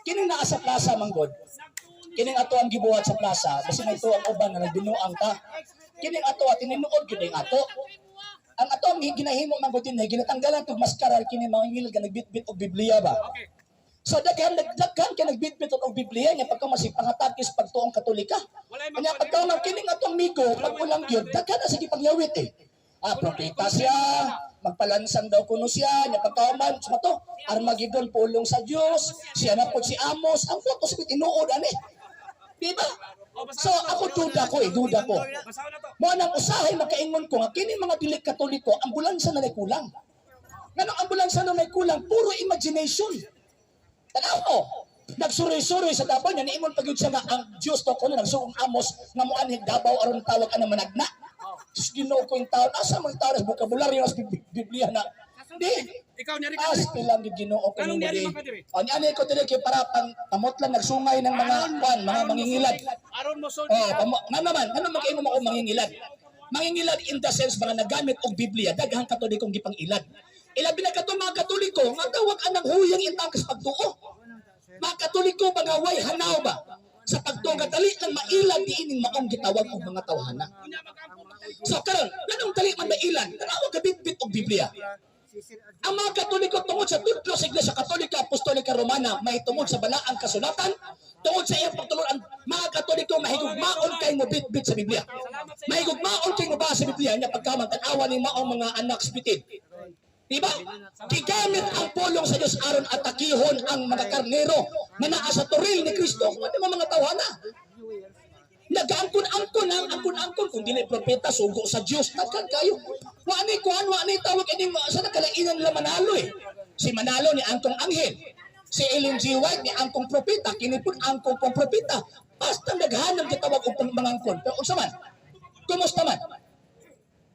Kining naa sa plaza manggod. Kining ato ang gibuhat sa plaza, basi may ang uban nga nagbinuang ta. Kining ato at tinuod gyud ang ato. Ang ato ang ginahimo manggod dinhi, ginatanggalan tog maskara kini mga ngil nga nagbitbit og Biblia ba. So daghan daghan kay nagbitbit og Biblia nya pagka masig pangatakis pagtuong Katolika. Nya pagka man kining atong migo pag ulang gyud, daghan na sige pangyawit eh. Ah, propeta siya, magpalansang daw kuno siya, nya pagka man sa to, Armageddon pulong sa Dios, siya na pod si Amos, ang foto sa tinuod ani. Di ba? So ako duda ko eh, duda ko. Basahon na to. Mo nang usahay makaingon ko nga kini mga dili Katoliko, ambulansya na kulang. Nganong ambulansya na kulang, puro imagination. Tanaw mo, nagsuroy-suroy sa Davao niya, niingon pag yun siya nga ang Diyos to kuno nagsugong Amos nga moanhig Davao aron tawag anang managna. Diyos, Ginoo ko yung taon, asa mga taon sa bokabularyo sa Biblia na. Di, Ikaw niya rin ka. as lang gyud Ginoo ko Anong nimo niyari di. man ka diri? O ni ani ko diri kay para pang pamot lang nagsungay ng mga kwan, mga mangingilad. Aron mo sulti. Oh, nga naman, nga naman kayo mo mangingilad. Mangingilad in the sense mga nagamit og Biblia, daghang Katolikong gipang-ilad. Ilabi na kato mga Katoliko nga tawag anang huyang intang sa pagtuo. Mga Katoliko mga way hanaw ba sa pagtuo nga dali lang mailad diining maong gitawag og mga tawhana. Unya magampo magtalikod. So karon, ganong dali man mailad, tanawa gabitbit og Biblia. Ang mga Katoliko tungod sa tudlo sa Iglesia Katolika Apostolika Romana may tungod sa balaang kasulatan, tungod sa iyang pagtulunan, mga Katoliko mahigugmaon kay mo bitbit sa Biblia. Mahigugmaon kay mo ba sa Biblia nya pagkaman tan-awa ni maong mga anak sa bitid. Diba? Gigamit ang pulong sa Diyos aron atakihon ang mga karnero na naa sa toril ni Kristo. Kung ano mga tawhana. Nagaangkon-angkon ang angkon-angkon kung dili propeta sugo sa Dios, daghan kayo. Wa ni kuan, wa ni tawag ining sa nakalainan nila Manalo eh. Si Manalo ni angkong anghel. Si Ellen G. White ni angkong propeta, kini pud angkong pong propeta. Basta naghanam gitawag og pangangkon. Pero unsa man? Kumusta man?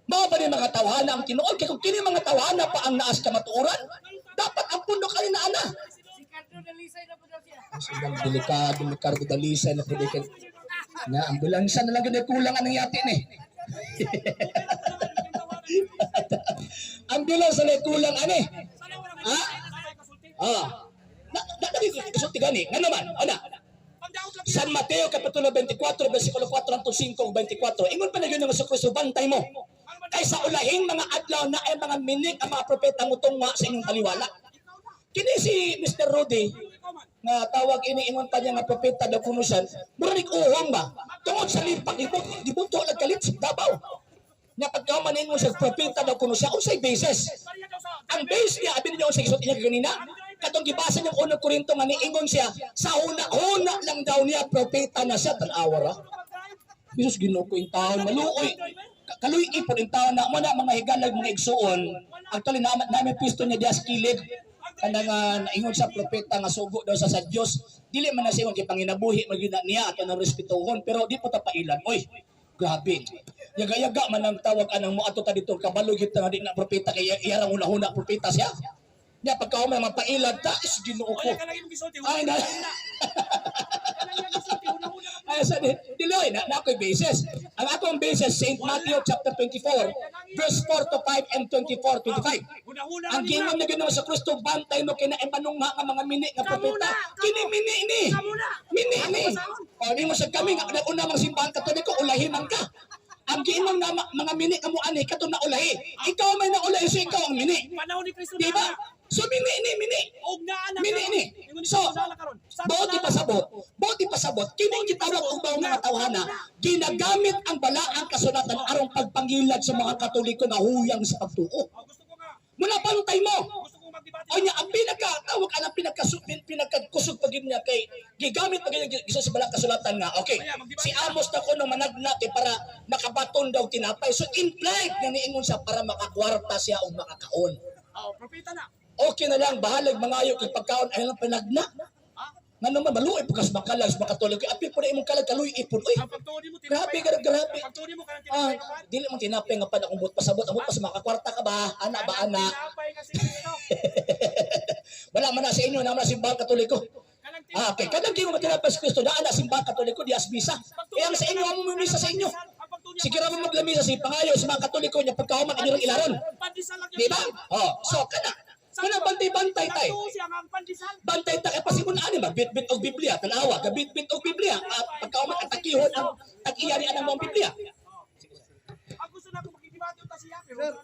Mao ba ni mga tawhana ang tinuod? Kay kung kini mga tawhana pa ang naas kamatuoran, dapat ang pundo kanina ana. Si Cardo Dalisay na po daw siya. Silang delikado ni Cardo Dalisay na pwede kay na ambulansya na lang gyud kulang anang yati ni. Ambulansya na kulang ani. Ha? Ah. Na na na kasulti gani. Nga naman, ana. San Mateo Kapitulo 24 versikulo 4 hangtod 5 ug 24. Ingon pa na yun ng Kristo, bantay mo. Kay sa ulahing mga adlaw na ay mga minig ang mga propeta mutungwa sa inyong taliwala. Kini si Mr. Rudy nga tawag ini ingon pa niya nga propeta daw kuno siya. Mura nig uhong ba? Tungod sa limpak dibunto lang kalit sa Davao. Nya pagka man ingon siya propeta daw kuno siya, unsay basis? Ang base niya, abi niyo sa gisot niya kanina, katong gibasa niyang unang Korinto nga niingon siya, sa huna-huna lang daw niya propeta na siya, tan-awa ra. Jesus, Ginoo ko yung taon, maluoy. Kaluy ipon yung taon na mo na mga higalag mga igsuon. Actually namin pisto niya diya sa kilid. Kanang naingon sa propeta nga sugo daw sa Dios. Dili man na siya kay panginabuhi magyud na niya ato nang respetuhon, pero di po ta pailan. Oy, grabe. Yaga-yaga man ang tawag anang mo ato ta dito kabalo gyud ta nga di na propeta kay iyarang huna-huna propeta siya. Nya pagka may mapailad ta is Ginoo ko. Oya ka lang imong gisulti. Ay, na. Ay, sa di, diloy, na ako'y basis. Ang akong basis, St. Matthew chapter 24, verse 4 to 5 and 24, 25. Huna-huna Ang gingon na ginawa sa Kristo, bantay mo kina emanong nga mga mini nga propeta. Kini mini ni. Mini ni. O, di mo sa kami, nga una mang simbahan Katoliko, ulahi man ka. Ang giingon nga mga mini ka mo ani, kato na ulahi. Ikaw may naulahi, so ikaw ang mini. Panahon ni Kristo Di ba? So mini ni, mini. Og naa na. Mini ni. So, buot ipasabot, buot ipasabot, kining gitawag og maong mga tawhana, ginagamit ang balaang kasulatan aron pagpangilad sa mga Katoliko nga huyang sa pagtuo. Gusto ko nga. Mula bantay mo. Gusto ko magdebate. O niya, ang pinaka, tawag ang pinaka, pinakakusog pag niya kay, gigamit pag niya gisa sa balaang kasulatan nga, okay, si Amos na kuno managna kay para makabaton daw tinapay. So implied nga niingon siya para makakwarta siya o makakaon. Oh, propeta na. Okay na lang, bahalag mangayo kay pagkaon ay lang panagna. Nga naman, maluoy pagkas makalag sa makatuloy. Kay apil po na imong kalag, kaluy ipon. Uy, Ang pagtuo nimo grabe, grabe, grabe. Ang pagtuo nimo kanang Ah, tinapay ka. dili mo tinapay nga pa na kung buot pasabot, ang buot pas makakwarta ka ba? Ana ba, ana? Tinapay ka si Kristo. Wala man na sa inyo, naman na simbahan Katoliko. Kanang Ah, okay. Kanang di mo matinapay sa Kristo, daan na simbahan Katoliko, di misa. Kaya ang sa inyo, amo mo misa sa inyo. Sige ra mo maglamisa si pangayo sa mga Katoliko niya pagkahuman inyo ilaron. Pandesal lang Di ba? Oh, so kana. Kana bantay-bantay tay. Nagtuo siya nga ang pandesal. Bantay ta kay pasimon ani magbitbit og Biblia, tanawa, gabitbit og Biblia. Ah, pagkauman atakihon ang tag-iya ni anang mga Biblia. Ang gusto na ko makidebate ta siya. Pero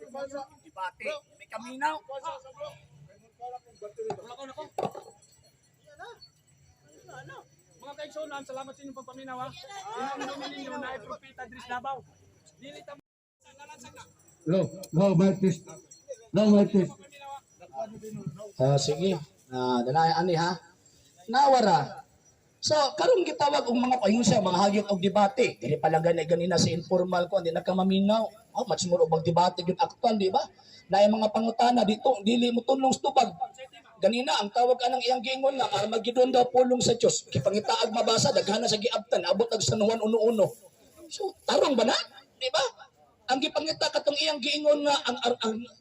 Debate, may kaminaw. Wala ko nako. Mga kaigsunan, salamat sa inyong pagpaminaw ha. Inong ninyo na ay propeta diri sa Davao. Dili ta nalansag na. Lo, lo, Martis. Lo, Martis. Ah, sige. Ah, danay ani ha. Nawara. So, karon gitawag og mga pahingon siya, mga hagyot og debate. Dili pa lang gani ganina sa informal ko, hindi na ka maminaw. Oh, much more og debate gyud aktual, di ba? Naay mga pangutana dito, dili mo tunong sa tubag. Ganina ang tawag anang iyang giingon nga Armageddon daw pulong sa Dios. Gipangitaag mabasa daghan na sa giabtan, abot og San Juan uno-uno. So, tarong ba na? Di ba? Ang gipangita katong iyang giingon nga ang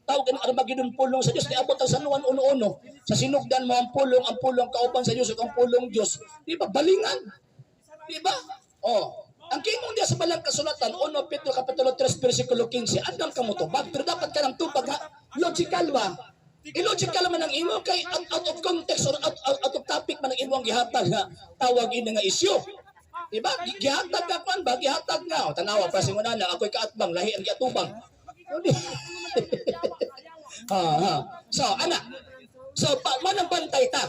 tawag ang Armageddon pulong sa Dios niabot ang San Juan uno-uno. Sa sinugdan mo ang pulong kauban sa Dios ug ang pulong Dios. Di ba balingan? Di ba? Oh, ang giingon diya sa balang kasulatan 1 Pedro kapitulo 3 bersikulo 15, andam ka mo tubag pero dapat ka ng tubag ha. Logical ba? Illogical man ang imo kay out, out of context or out of topic man ang imong gihatag nga tawag ini nga isyu. Diba? Gihatag ka kwan ba? Gihatag nga. O, tanawa, prasingon na ako'y kaatbang, lahi ang giatubang. Ha, ha. So, ana. So, pa, manang bantay ta.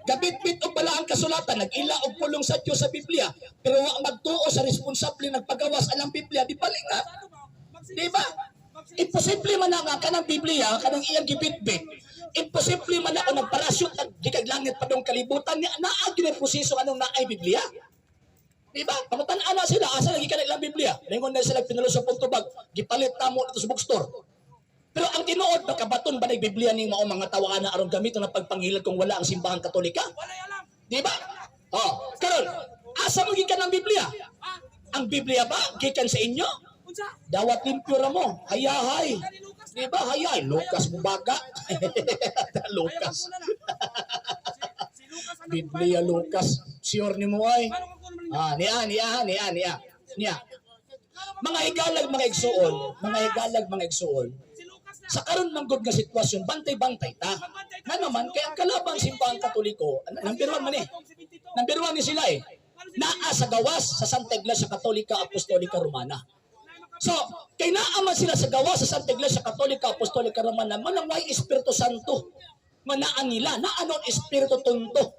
Gabit-bit og bala ang kasulatan, nag-ila og pulong sa Dios sa Biblia, pero wa magtuo sa responsable nagpagawas alang Biblia, di balik na. Di ba? Imposible man na nga kanang Biblia, kanang iyang gibitbit. Imposible man na kung nagparashoot nag gikag langit padong kalibutan niya, naa gyud ang proseso anong naay Biblia. Di ba? Pangutan-ana sila, asa lagi ka na ilang Biblia. Ningon na sila pinulo sa tubag, gipalit namo dito sa bookstore. Pero ang tinuod, makabaton ba ng Biblia ning mao mga tawaana aron gamiton ang pagpangilad kung wala ang simbahang Katolika? Walay alam. Di ba? Oh, karon, asa mo gikan ang Biblia? Ang Biblia ba gikan sa inyo? Unsa? Dawat limpyo ra mo. Hayahay. Kani Lucas Di ba? Hayay. Lucas Bubaga. Ayaw Lucas. ang kuna na. Si Lucas ang Biblia Lucas. Sure ni mo ay. Paano kung kuno man ninyo? Ah, niya, niya, niya, niya. Niya. Mga higalag, mga igsuon, mga higalag, mga igsuon. Si Lucas na. Sa karon man gud nga sitwasyon, bantay-bantay ta. Nga naman, kay ang kalabang simbahang Katoliko, number one man eh. Number one ni sila eh. Naa sa gawas sa Santa Iglesia Katolika Apostolika Romana. So, kay naa man sila sa gawas sa Santa Iglesia Katolika Apostolika Romana, manang way Espiritu Santo. Manaan nila, naa noon Espiritu Tonto.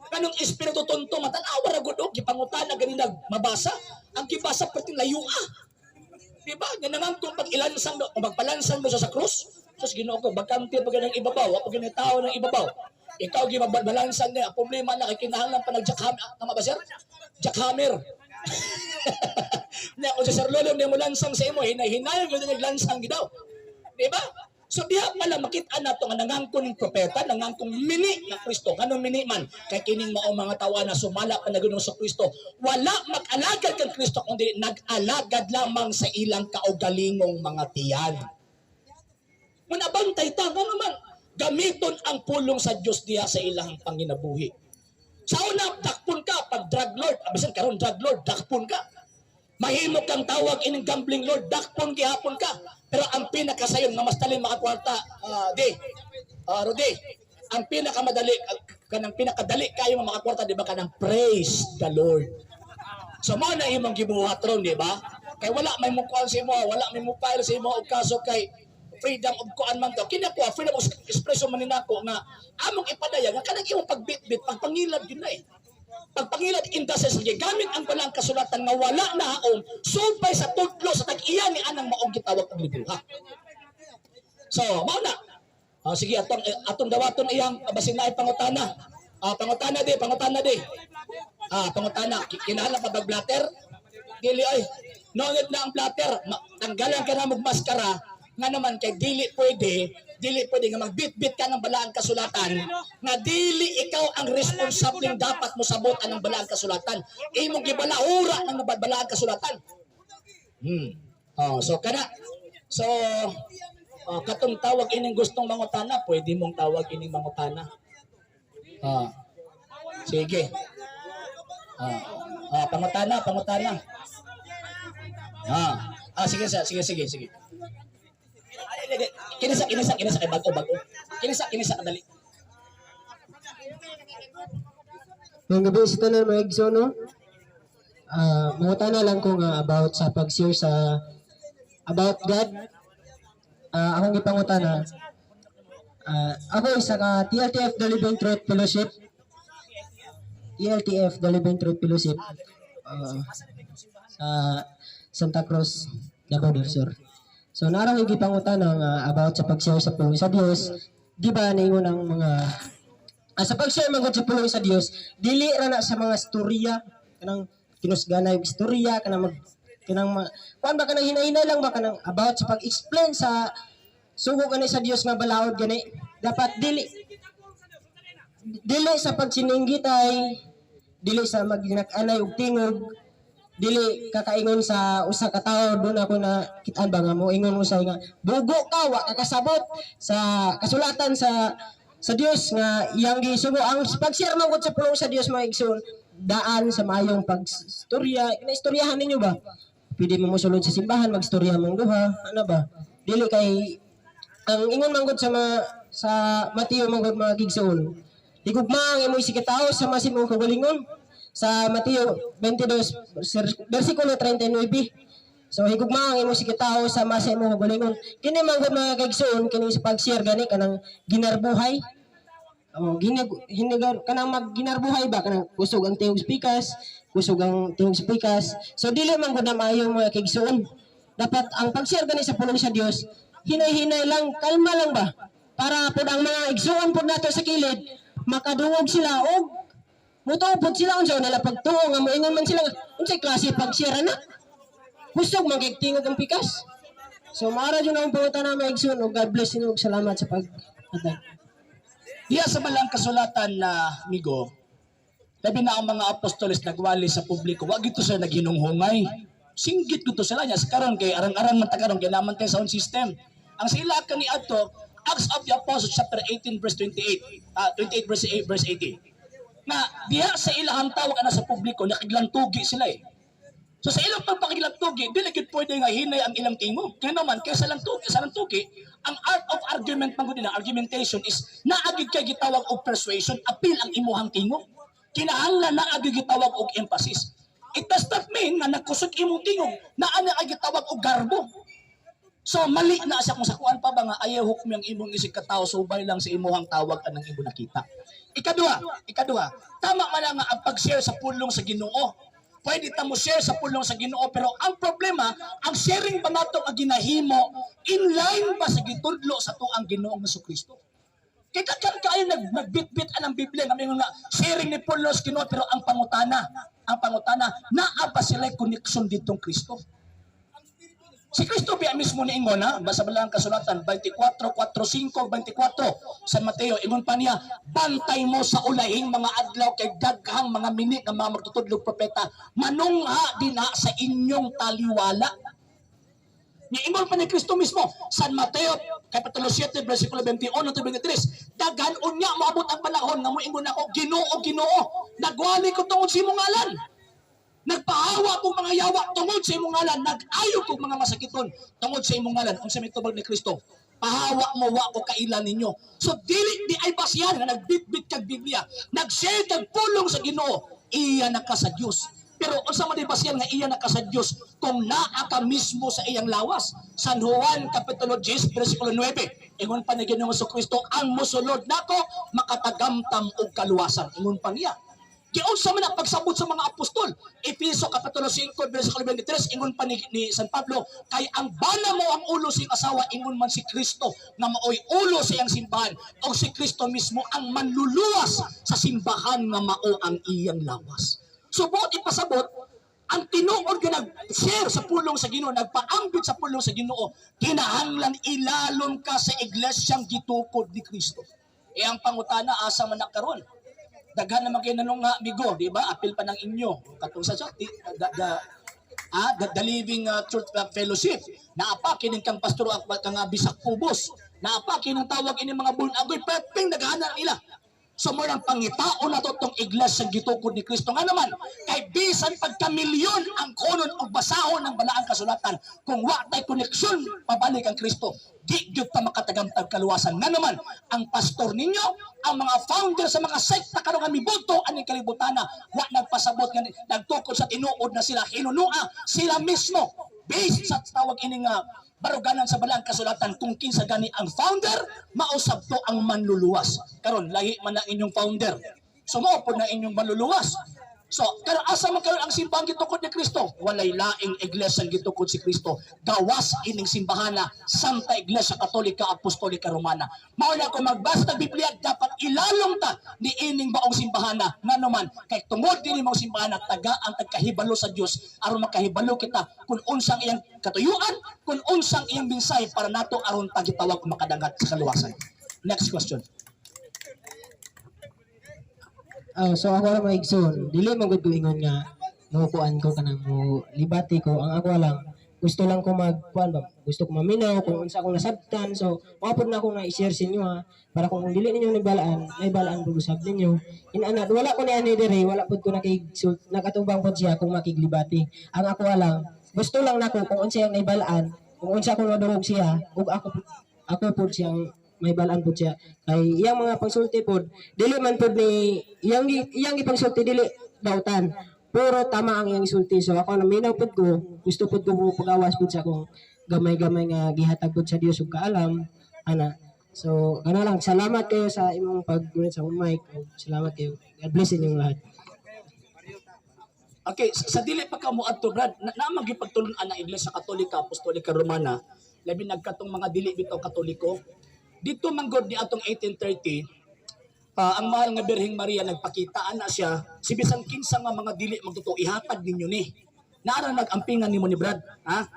Kanong Espiritu Tonto, matanawa ra gud og gipangutana ganina mabasa. Ang gibasa perting layua. Di ba? Nga nangangkong pag ilansang, kung magpalansan mo siya sa krus, sus Ginoo ko, bagante pag ng ibabaw, wa pag tao ng ibabaw. Ikaw gimabalansan niya, ang problema na kay kinahanglan pa nag-jackhammer, tama ba sir? Jackhammer. Na kung si Sir Lolo niya mo lansang sa imo, hinay-hinay mo naglansang gidaw. Di ba? So diha pala makita nato nga nangangkon ng propeta, nangangkong mini nga Kristo. Nganong mini man? Kay kining mao mga tawa na sumala pa na sa Kristo. Wala mag-alagad kang Kristo kundi nag-alagad lamang sa ilang kaugalingong mga tiyan. Munabantay ta nga naman gamiton ang pulong sa Dios diha sa ilang panginabuhi. Sa una, dakpon ka pag drug lord. Abisan karon drug lord, dakpon ka. Mahimo kang tawag ining gambling lord, dakpon gihapon ka. Pero ang pinakasayon nga mas dali makakwarta, di, Rodi, ang pinakamadali, kanang pinakadali kayo nga makakwarta, di ba, kanang praise the Lord. So mo na imong gibuhat ron, di ba? Kay wala may mukuan sa imo, wala may mupile sa imo og kaso kay freedom of kuan man to. Kinakuha freedom of expression man ninako nga among ipadayag nga kanang imong pagbitbit, pagpangilad yun na eh. Pagpangilad in the sense nga gamit ang balang kasulatan nga wala na haom supay sa tudlo sa tag-iya ni anang maong gitawag og libroha. So, mao na. Ah, sige atong dawaton iyang basin naay pangutana. Ah, pangutana di, pangutana di. Ah, pangutana, kinahanglan pa bag blatter? Dili ay. Nonit na ang blatter, tanggalan ka na mo maskara nga naman kay dili pwede nga magbitbit ka ng balaang kasulatan nga dili ikaw ang responsableng dapat mo sabot ang balaang kasulatan. Imong gibalahura ng balaang kasulatan. Oh, so kana. So oh, katong tawag ining gustong mangutana, pwede mong tawag ining mangutana. Ah. Sige. Ah, ah pangutana, pangutana. Ah, ah sige sir, sige sige sige. Ay, ay, ay, kinisa kinisa kinisa kay bago bago. Kinisa kadali. Ngayong gabi sa tanan, mga igsoon, no? Ah, mangutana lang ko nga about sa pag-share sa about God. Ah, akong gipangutana. Ah, ako isa ka TLTF, The Living Truth Fellowship. TLTF, The Living Truth Fellowship. Ah, sa Santa Cruz, Davao del Sur. So narang gipangutana nga about sa pag-share sa pulong sa Dios. Di ba ningon ang mga sa pag-share man gud sa pulong sa Dios, dili ra na sa mga storya, kanang kinusganay og istorya, kanang mag kanang ma, kuan ba, kanang hinay-hinay lang ba, kanang about sa pag-explain sa sugo gani sa Dios nga balaod gani, dapat dili dili sa pagsininggitay, dili sa magginak-anay og tingog, dili kakaingon sa usa ka tawo. Doon ako na kitaan ba nga mo ingon mo sa nga bugo ka, wa ka kasabot sa kasulatan sa Dios nga iyang gisugo. Ang pag-share man gud sa pulong sa Dios, mga igsoon, daan sa maayong pagstorya na istoryahan ninyo ba. Pwede mo mosulod sa simbahan, magstorya mong duha, ano ba, dili kay ang ingon man gud sa mga, sa Mateo man gud, mga igsoon, higugma ang imong isigkatawo sama sa imong kaugalingon, sa Mateo 22 versikulo 39. So higugma ang imong isigkatawo sama sa imong kaugalingon. Kini man gud, mga kaigsoon, kini sa pag-share gani kanang ginarbuhay. Oh, hinigar kanang magginarbuhay ba, kanang kusog ang tingog sa pikas, kusog ang tingog sa pikas. So dili man gud na maayo, mga kaigsoon. Dapat ang pag-share gani sa pulong sa Dios, hinay-hinay lang, kalma lang ba? Para pud ang mga igsuon pud nato sa kilid, makadungog sila og mutuo pud sila. Unsa nila pagtuo nga moingon man sila nga unsay klase pag-share na? Kusog man kay tingog ang pikas. So maara jud ang pangutana, mga igsoon, ug God bless inyo ug salamat sa pag Diya sa balang kasulatan na migo, labi na ang mga apostoles nagwali sa publiko, wag ito sila naghinunghungay. Singgit ko to sila niya. Sa karon kay arang-arang man ta karon kay naman tayo sound system. Ang sila kani adto, Acts of the Apostles chapter 18 verse 28, 28 verse 8 verse 80. Na diha sa ilahang tawag ana sa publiko, nakiglantugi sila eh. So sa ilang pagpakiglantugi, dili gid pwede nga hinay ang ilang tingog. Kaya naman kaysa lang tugi, sa lang tugi, ang art of argument man gud nila, argumentation is naagid kay gitawag og persuasion, appeal ang imuhang tingog. Kinahanglan naagid gitawag og emphasis. It does not mean nga nagkusog imong tingog, naa na ay gitawag og garbo. So mali na siya kung sa kuan pa ba nga ayaw hukmi ang imong isig katao, subay lang sa imuhang tawag anang imo nakita. Ikaduha, tama man lang nga ang pag-share sa pulong sa Ginoo. Pwede ta mo share sa pulong sa Ginoo, pero ang problema, ang sharing ba nato nga ginahimo in line ba sa gitudlo sa tuang Ginoong Kristo? Kay daghan kaayo nagbitbit anang Biblia nga mingon nga sharing ni pulong sa Ginoo, pero ang pangutana, naa ba sila connection ditong Kristo? Si Kristo biya mismo niingon na, basa ba lang ang kasulatan, 24, 4, 5, 24, San Mateo, ingon pa niya, "Bantay mo sa ulahing mga adlaw kay daghang mga mini nga mga magtutudlog propeta, manungha dinha sa inyong taliwala." Niingon pa ni Kristo mismo, San Mateo, Kapitulo 7, versikulo 21 to 23, "Daghan unya moabot ang panahon nga moingon ako, 'Ginoo, Ginoo, nagwali ko tungod sa imong ngalan. Nagpahawa kong mga yawa tungod sa imong ngalan, nag-ayo kong mga masakiton tungod sa imong ngalan.'" Unsa may tubag ni Kristo? "Pahawa mo, wa ko kaila ninyo." So dili di ay basihan nga nagbitbit kag Biblia, nag-share kag pulong sa Ginoo, iya na ka sa Dios. Pero unsa man di basihan nga iya na ka sa Dios kung naa ka mismo sa iyang lawas? San Juan kapitulo 10 versikulo 9. Ingon pa ni Ginoong Kristo, "Ang mosulod nako makatagamtam og kaluwasan." Ingon pa niya. Giunsa man ang pagsabot sa mga apostol? Efeso kapitulo 5 versikulo 23, ingon pa ni San Pablo, "Kay ang bana mao ang ulo sa iyang asawa, ingon man si Kristo nga maoy ulo sa iyang simbahan, o si Kristo mismo ang manluluwas sa simbahan nga mao ang iyang lawas." So buot ipasabot, ang tinuod nga nag-share sa pulong sa Ginoo, nagpaambit sa pulong sa Ginoo, kinahanglan ilalom ka sa iglesyang gitukod ni Kristo. E ang pangutana, asa man na karon? Daghan naman kayo nanong nga amigo, di ba? Apil pa ng inyo. Katong sa the Living Truth Fellowship. Naapa kining kang pastor ang kang bisak kubos. Naapa kining tawag ini mga bunagoy perping naghanan nila. So mo lang pangitaon nato tong iglesia gitukod ni Kristo. Nga naman, kay bisan pagkamilyon ang kunon og basahon ng balaang kasulatan, kung wa tay koneksyon pabalik ang Kristo, di gyud ta makatagamtag kaluwasan. Nga naman, ang pastor ninyo, ang mga founder sa mga sekta karon nga mibuto aning kalibutana, wa nagpasabot nga nagtukod sa tinuod na sila hinunua sila mismo based sa tawag ini nga baruganan sa balaang kasulatan kung kinsa gani ang founder, mausab to ang manluluwas. Karon lahi man ang inyong founder, so mao pod na inyong manluluwas. So karon, asa man karon ang simbahang gitukod ni Kristo? Walay laing iglesia ang gitukod si Kristo gawas ining simbahana, Santa Iglesia Katolika Apostolika Romana. Mao na kung magbasa ng Biblia, dapat ilalong ta ni ining maong simbahana. Ngano man, kay tungod dinhi maong simbahana, taga ang tagkahibalo sa Dios aron makahibalo kita kung unsang iyang katuyuan, kung unsang iyang mensahe para nato aron pagitawag makadangat sa kaluwasan. Next question. Oh, so ako lang, mga igsoon, dili man gud ko ingon nga mukuan ko kanang mo libati ko. Ang ako lang, gusto lang ko magkuan ba, gusto ko maminaw kung unsa akong nasabtan. So, mao pod na ako na i-share sa inyo ha, para kung dili ninyo nabalaan, may balaan pud usab ninyo. Inana, wala ko ni ani diri, wala pud ko nakig nakatubang pod siya kung makiglibati. Ang ako lang, gusto lang nako kung unsa iyang naibalaan, kung unsa akong madungog siya, ug ako ako pod siyang may balaan pod siya. Kay iyang mga pangsulti pod, dili man pod ni iyang iyang gipangsulti dili dautan. Puro tama ang iyang sulti. So ako naminaw pod ko, gusto pod ko mo pagawas pod sa akong gamay-gamay nga gihatag pod sa Dios ug kaalam ana. So kana lang, salamat kayo sa imong paggunit sa akong mic. Ug salamat kayo. God bless inyong lahat. Okay, sa dili pa ka moadto, Brad, na, na magipagtulun-an ang Iglesia Katolika Apostolika Romana, labi nagkatong mga dili bitaw Katoliko. Dito manggod ni atong 1830, ang mahal nga Birheng Maria nagpakitaan na siya, si bisan kinsa nga mga dili magtotoo, ihatag ninyo ni. Naara nag-ampingan nimo ni Brad, ha?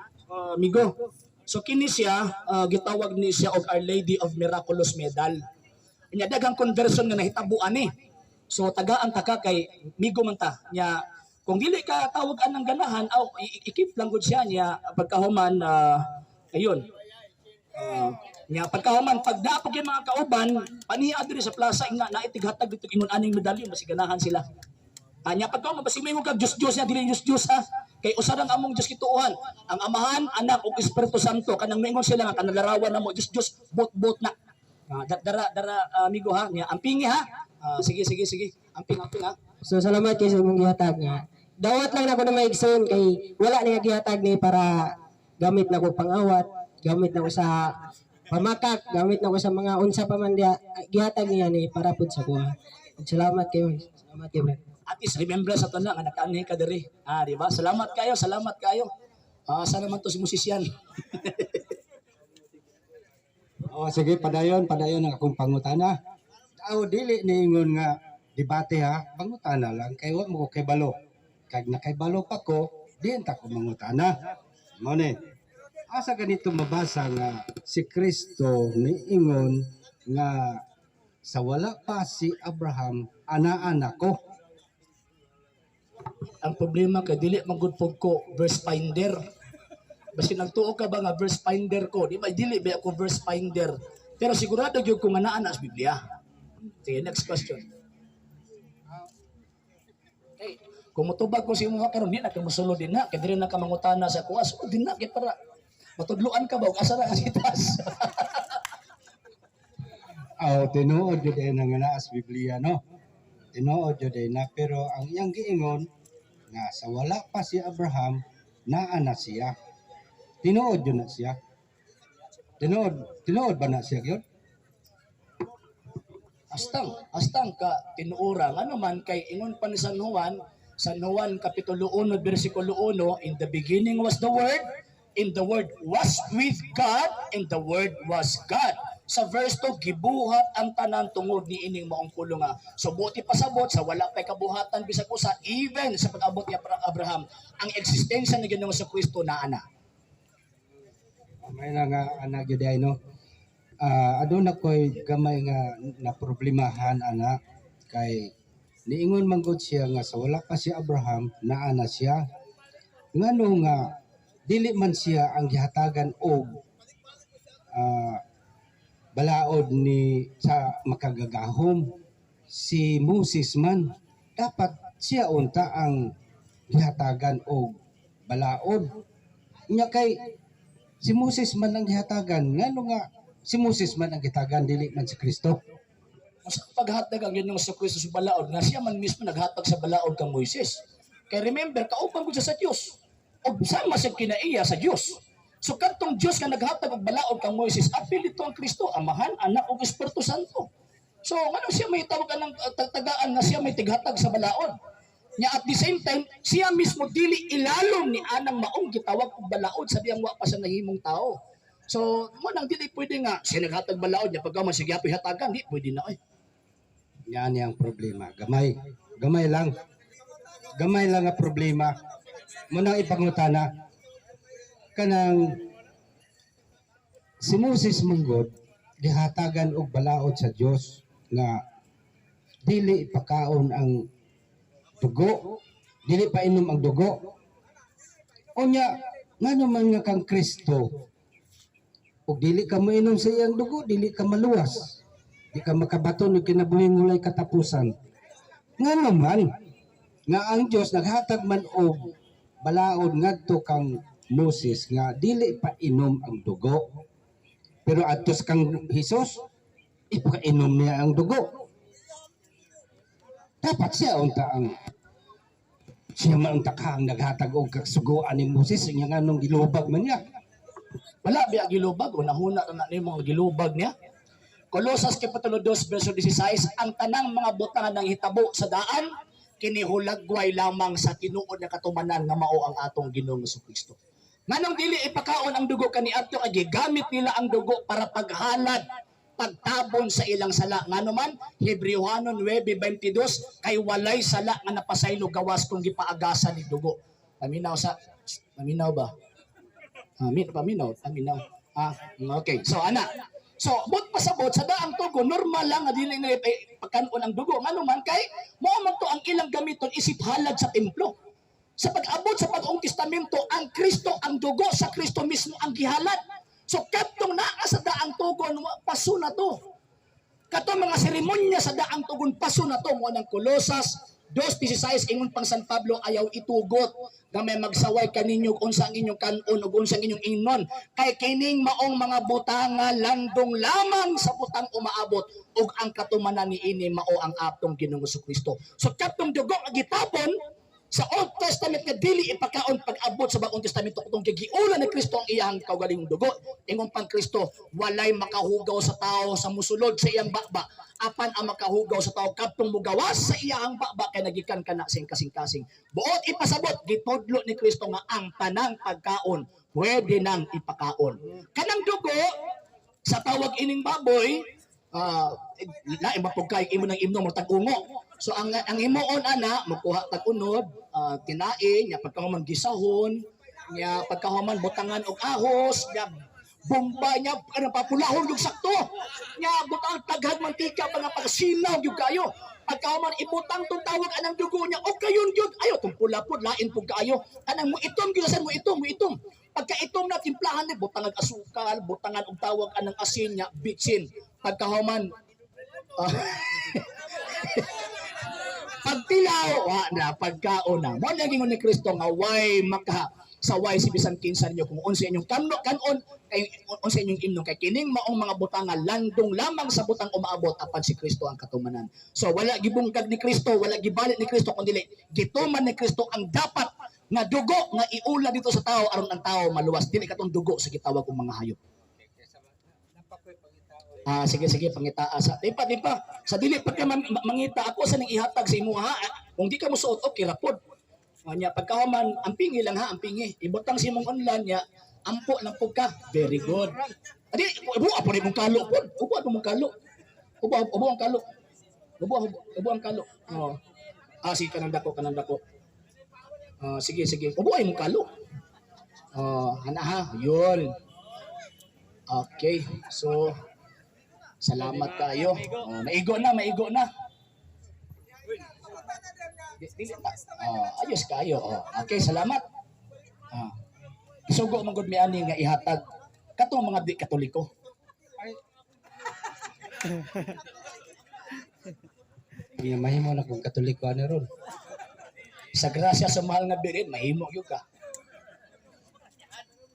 Amigo. So kini siya, gitawag ni siya og Our Lady of Miraculous Medal. Nya daghang conversion nga nahitabuan ni. So tagaan ta ka kay migo man ta. Nya kung dili ka tawag anang ganahan, aw i-keep lang gud siya niya pagkahuman, ayun. Nya pagkahuman pag naapog yung mga kauban paniya diri sa plaza nga naitighatag dito ingon aning medalyon, basi ganahan sila. Anya pagkahuman basi moingon kag Diyos Diyos niya, dili Diyos Diyos ha. Kay usa lang among Diyos kituohan, ang Amahan, Anak ug Espiritu Santo. Kanang moingon sila nga kanalarawan namo Diyos Diyos, bot-bot na. Dara dara, amigo ha, nya ampingi ha. Sige sige sige. Amping amping ha. So salamat kayo sa imong gihatag nga. Dawat lang nako na maigsoon kay wala niya gihatag ni para gamit na ko pangawat, gamit na ko sa pamakak, gamit na ko sa mga unsa pa man diya, gihatag niya ni para pud sa kuha. Ug salamat kayo. Salamat kayo, brad. At least remember sa tanan nga nakaanhi ka diri. Di ba? Salamat kayo, salamat kayo. Sana man to si musician. Oh, sige, padayon, padayon ang akong pangutana. Aw, dili niingon nga debate ha, pangutana lang kay wa mo ko kay balo. Kag nakaybalo pa ko, diin ta ko mangutana. Mao ni. Asa ganito mabasa nga si Kristo niingon nga sa wala pa si Abraham, ana-ana ko? Ang problema kay dili man gud pud ko verse finder. Basi nagtuo ka ba nga verse finder ko? Di ba dili ba ako verse finder? Pero sigurado gyud ko nga naa na sa Biblia. Sige, next question. Okay. Kung mutubag ko sa imo karon, di na ka mosulod din na kay dili na ka mangutana sa kuha. So din na kay para matudloan ka ba ug asa ra ka sitas. Aw, tinuod jud ay nga naa sa Biblia, no. Tinuod jud ay na, pero ang iyang giingon nga sa wala pa si Abraham, naa na siya. Tinuod jud na siya. Tinuod, tinuod ba na siya gyud? Astang, astang ka tinuura. Ano man kay ingon pa ni San Juan, San Juan Kapitulo 1 versikulo 1, "In the beginning was the Word, in the Word was with God, and the Word was God." Sa verse 2, gibuhat ang tanan tungod ni ining maong pulong nga. So buti pasabot sa wala pay kabuhatan bisag usa, even sa pag-abot ni Abraham, ang eksistensya ni Ginoong Kristo naa na. May na nga ana gyud ay, no. Aduna ko'y gamay nga na problemahan ana kay niingon man gud siya nga sa wala pa si Abraham, naa na siya. Ngano nga dili man siya ang gihatagan og balaod ni sa makagagahom? Si Moses man, dapat siya unta ang gihatagan og balaod. Nya kay si Moses man ang gihatagan, ngano nga si Moses man ang gihatagan, dili man si Kristo? Mas paghatag ang Ginoong Kristo sa balaod nga siya man mismo naghatag sa balaod kang Moises. Kay remember, kauban ko siya sa Dios. Og sama siya kinaiya sa Dios. So kadtong Dios nga naghatag og balaod kang Moises, apil dito ang Kristo, Amahan, Anak ug Espiritu Santo. So ngano siya may tawag anang tagaan nga siya may tighatag sa balaod? Nya at the same time, siya mismo dili ilalom ni anang maong gitawag og balaod sa diyang wa pa sa nahimong tao. So, mo nang dili pwede nga siya naghatag balaod niya pagka man sige apoy hatagan, di pwede na oy. Yan ang problema. Gamay. Gamay lang. Gamay lang ang problema. Muna ipangutana. Kanang si Moses manggod gihatagan og balaod sa Dios nga dili ipakaon ang dugo, dili painom ang dugo. Unya ngano man nga kang Kristo ug dili ka moinom sa iyang dugo, dili ka maluwas. Di ka makabaton og kinabuhing walay katapusan. Ngano man nga ang Dios naghatag man og balaod ngadto kang Moses nga dili pa inom ang dugo. Pero adto sa kang Hesus, ipakainom niya ang dugo. Dapat siya unta ang siya man unta ka ang naghatag og kasuguan ni Moses, nya nganong gilubag man niya? Wala biya gilubag, unahuna na nimo nga gilubag niya. Kolosas Kapitulo 2 verso 16, ang tanang mga butang nang hitabo sa daan kini hulagway lamang sa tinuod nga katumanan nga mao ang atong Ginoong Kristo. Nganong dili ipakaon ang dugo kaniadto kay gigamit nila ang dugo para paghalad, pagtabon sa ilang sala. Ngano man, Hebreohanon 9:22, kay walay sala nga napasaylo gawas kung gipaagasan ni dugo. Paminaw sa paminaw ba? Amin, paminaw, paminaw. Ah, okay. So ana. So, but pasabot sa daang tugo, normal lang nga dili nila pagkanon ang dugo. Ngano man kay mao man to ang ilang gamiton isip halad sa templo. Sa pag-abot sa Bagong Testamento, ang Kristo, ang dugo sa Kristo mismo ang gihalad. So kadtong naa sa daang tugon, paso na to. Kato mga seremonya sa daang tugon, paso na to. Mo ng Kolosas 2:16, ingon pang San Pablo, ayaw itugot nga may magsaway kaninyo unsa ang inyong kanon ug unsa ang inyong ingnon, kay kining maong mga butanga landong lamang sa butang umaabot ug ang katumanan niini mao ang atong Ginoong Kristo. So kadtong dugo nga gitapon sa Old Testament nga dili ipakaon, pag-abot sa Bagong Testamento kung gigiulan ni Kristo ang iyang kaugalingong dugo. Ingon pang Kristo, walay makahugaw sa tao sa musulod sa iyang baba, apan ang makahugaw sa tao kadtong mugawas sa iyang baba kay nagikan kana sa iyang kasing-kasing. Buot ipasabot, gitudlo ni Kristo nga ang tanang pagkaon pwede nang ipakaon. Kanang dugo sa tawag ining baboy, lain ba pug kay imo nang imno mo tag-ungo. So ang himuon ana, mukuha tag unod, tinae nya, pagkahuman gisahon nya, pagkahuman butangan og ahos nya, bomba nya, ano papulahon yung sakto nya, butang taghag mantika pa nga pagsilaw gyud kayo. Pagkahuman ibutang tong tawag anang dugo nya og kayon gyud ayo tong pula pud, lain pud kaayo kanang mo itom gyud sa mo itom mo itom. Pagkaitom na, timplahan ni, butangan asukal, butangan og tawag anang asin nya, bitsin. Pagkahuman pagtilaw, wa na pagkaon na. Mo lagi ni Kristo nga way maka saway si bisan kinsa ninyo kung unsa inyong kamno kanon kay unsa inyong imnon, kay kining maong mga butanga landong lamang sa butang umaabot, apan si Kristo ang katumanan. So wala gibungkag ni Kristo, wala gibalik ni Kristo, kundi gituman ni Kristo ang dapat nga dugo nga iula dito sa tao aron ang tao maluwas, dili katong dugo sa gitawag og mga hayop. Ah, sige sige, pangita sa di pa, di pa. Sa dili pa ka mangita, ako sa ning ihatag sa imo ha. Kung di ka mosuot, okay ra pod. Nya pagkahuman, ang pingi lang ha, ang pingi. Ibutang sa imong online nya, ampo lang pud ka. Very good. Adi, ubo po rin mong kalo pod. Ubo po mong kalo. Ubo, ubo ang kalo. Ubo, ubo, ubo ang kalo. Oh. Ah, sige, kanang dako, kanang dako. Ah, sige, sige. Ubo ay mong kalo. Oh, ana ha, yun. Okay. So, salamat kayo. Oh, maigo na, maigo na. Dili na. Oh, ayos kayo. Oh, okay, salamat. Ah. Sugo man gud mi ani nga ihatag katong mga di Katoliko. Nga mahimo na kung Katoliko ani ron. Sa grasya sa mahal nga Birhen, mahimo gyud ka.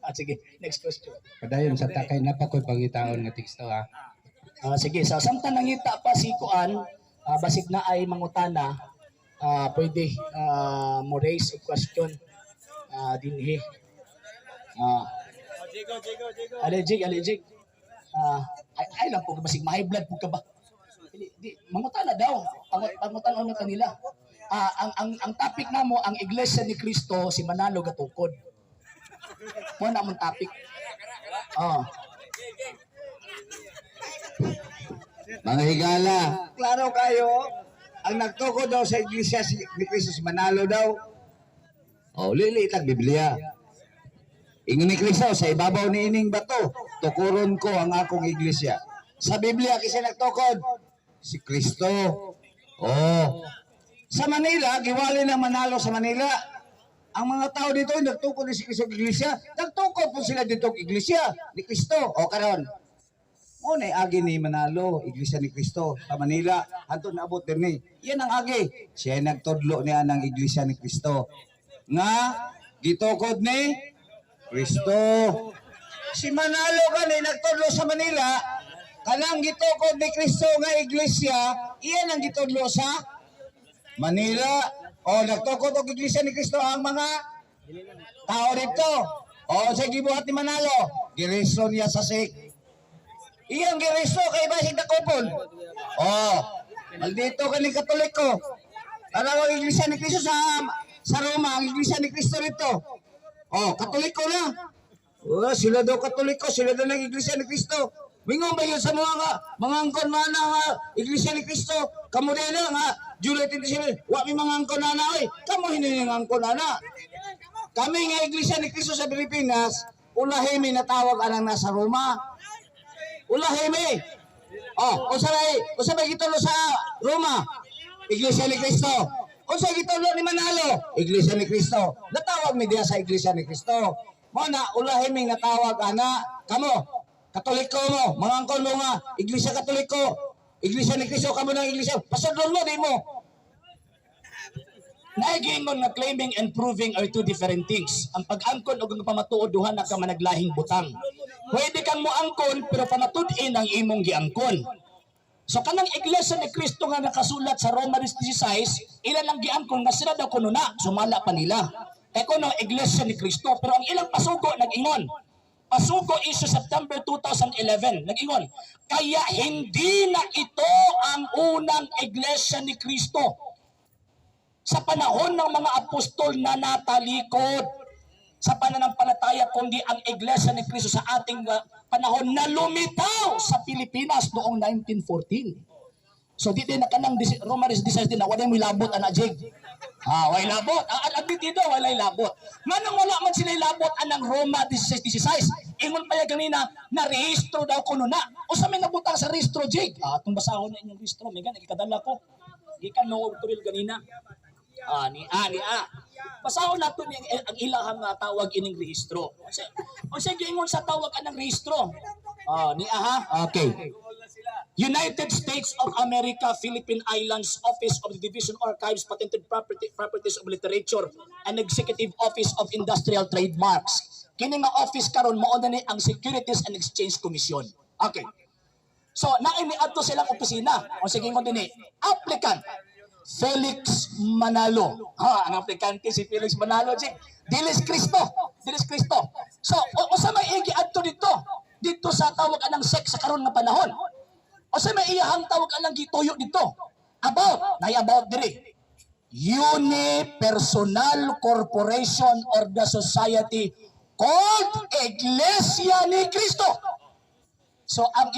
Ah, sige, next question. Padayon sa takay na pa ko'y pangitaon nga teksto ha. Ah, sige, so samtang nangita pa si Kuan, basig na ay mangutana, pwede mo raise a question dinhi. Allergic, allergic. Ay lang po, basig ma-high blood po ka ba? Dili, di, mangutana daw. Pangutana na kanila. Ang topic namo ang Iglesia ni Cristo, si Manalo gatukod. Mo na among topic. Mga higala, klaro kayo, ang nagtukod daw sa iglesia ni Cristo si Manalo daw. O, liliit ang Biblia. Ingon ni Cristo, sa ibabaw ni ining bato, tukuron ko ang akong iglesia. Sa Biblia, kasi nagtukod, si Kristo. Oh. Sa Manila, giwali ng Manalo sa Manila. Ang mga tao dito, nagtukod ni si Kristo sa iglesia. Nagtukod po sila dito sa iglesia ni Kristo. O karon, mo na agi ni Manalo, Iglesia ni Cristo sa Manila, hantud naabot dinhi. Yan ang agi. Siya ay nagtudlo niya ng Iglesia ni Cristo. Nga gitukod ni Kristo. Si Manalo gani nagtudlo sa Manila, kanang gitukod ni Kristo nga iglesia, iyan ang gitudlo sa Manila. O nagtukod og Iglesia ni Kristo ang mga tao dito. O sa gibuhat ni Manalo, gireso niya sa SEC. Iyang gireso kay basig dakopon. Oh, maldito ka ni Katoliko. Tanaw ang Iglesia ni Cristo sa Roma, ang Iglesia ni Cristo rito. Oh, Katoliko na. Oh, sila daw Katoliko, sila daw ng Iglesia ni Cristo. Mingon ba yun sa mga angkon na nga Iglesia ni Cristo? Kamo din na nga July 27, wa mi mga angkon na oy. Kamo hindi nga angkon na. Kami nga Iglesia ni Cristo sa Pilipinas, ulahi mi natawag anang nasa Roma. Ulahi mi. Oh, unsa may unsa may gitulo sa Roma? Iglesia ni Cristo. Unsa gitulo ni Manalo? Iglesia ni Cristo. Natawag mi diha sa Iglesia ni Cristo. Mo na ulahi mi natawag ana kamo. Katoliko mo, mga angkon mo nga Iglesia Katoliko. Iglesia ni Cristo kamo ng iglesia. Pasudlon mo di mo. Naigingon nga claiming and proving are two different things. Ang pag-angkon ug ang pamatuod, duha na ka managlahing butang. Pwede kang moangkon pero pamatud-in ang imong giangkon. So kanang Iglesia ni Cristo nga nakasulat sa Roma 16, ilan ang giangkon nga sila daw kuno na, sumala pa nila. Kay kuno Iglesia ni Cristo, pero ang ilang pasugo nag-ingon. Pasugo issue September 2011, nag-ingon, kaya hindi na ito ang unang Iglesia ni Cristo sa panahon ng mga apostol na natalikod sa pananampalataya, kundi ang Iglesia ni Cristo sa ating panahon na lumitaw sa Pilipinas noong 1914. So di din na kanang Roma 16 din na wala mo labot ana jig. Ha, way labot. Ang dito wala labot. Nganong wala man sila labot anang Roma 16:16? Ingon pa ya ganina na rehistro daw kuno na. Usa may nabutang sa rehistro, jig? Ah, atong basahon na inyong rehistro. May gani gikadala ko. Gikan no turil ganina. Ah, ni A, ni A. Basahon nato ni ang ilahang nga tawag ining rehistro. Unsa giingon sa tawag anang rehistro? Ah, ni A ha. Okay. United States of America, Philippine Islands, Office of the Division Archives, Patented Properties of Literature, and Executive Office of Industrial Trademarks. Kini nga office karon mao na ni ang Securities and Exchange Commission. Okay. So, naini adto silang opisina. O sige ko dinhi. Applicant Felix Manalo. Ha, ang aplikante si Felix Manalo. Si Dilis Cristo. Dilis Cristo. So, usa may igi adto dito? Dito sa tawag anang SEC sa karon nga panahon. Usa may iyahang tawag anang gituyo dito? About, nay about diri. Unipersonal Corporation or the Society called Iglesia ni Cristo. So ang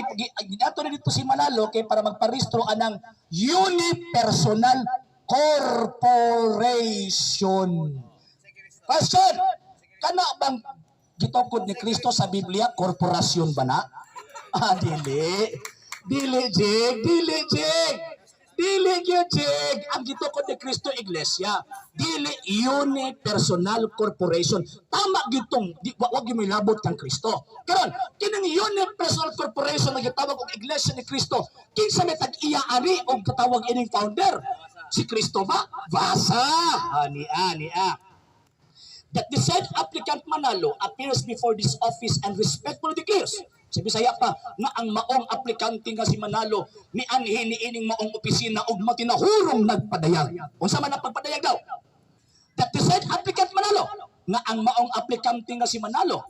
ginato na dito si Manalo kay para magparehistro anang unipersonal corporation. Question, kana bang gitukod ni Kristo sa Biblia, korporasyon ba na? Ah, dili. Dili, Jig. Dili, Jig. Dili gyud, Jig. Ang gitukod ni Kristo, iglesia. Dili unipersonal corporation. Tama gyud tong di, wag gyud milabot kang Kristo. Karon, kining unipersonal corporation nga gitawag og Iglesia ni Kristo, kinsa may tag-iya ani og katawag ining founder? Si Kristo ba? Basa. Ani ani a. That the said applicant Manalo appears before this office and respectfully declares, sa Bisaya pa, nga ang maong aplikante nga si Manalo ni anhi ni ining maong opisina og matinahurong nagpadayag. Unsa man ang pagpadayag daw? That the said applicant Manalo, nga ang maong aplikante nga si Manalo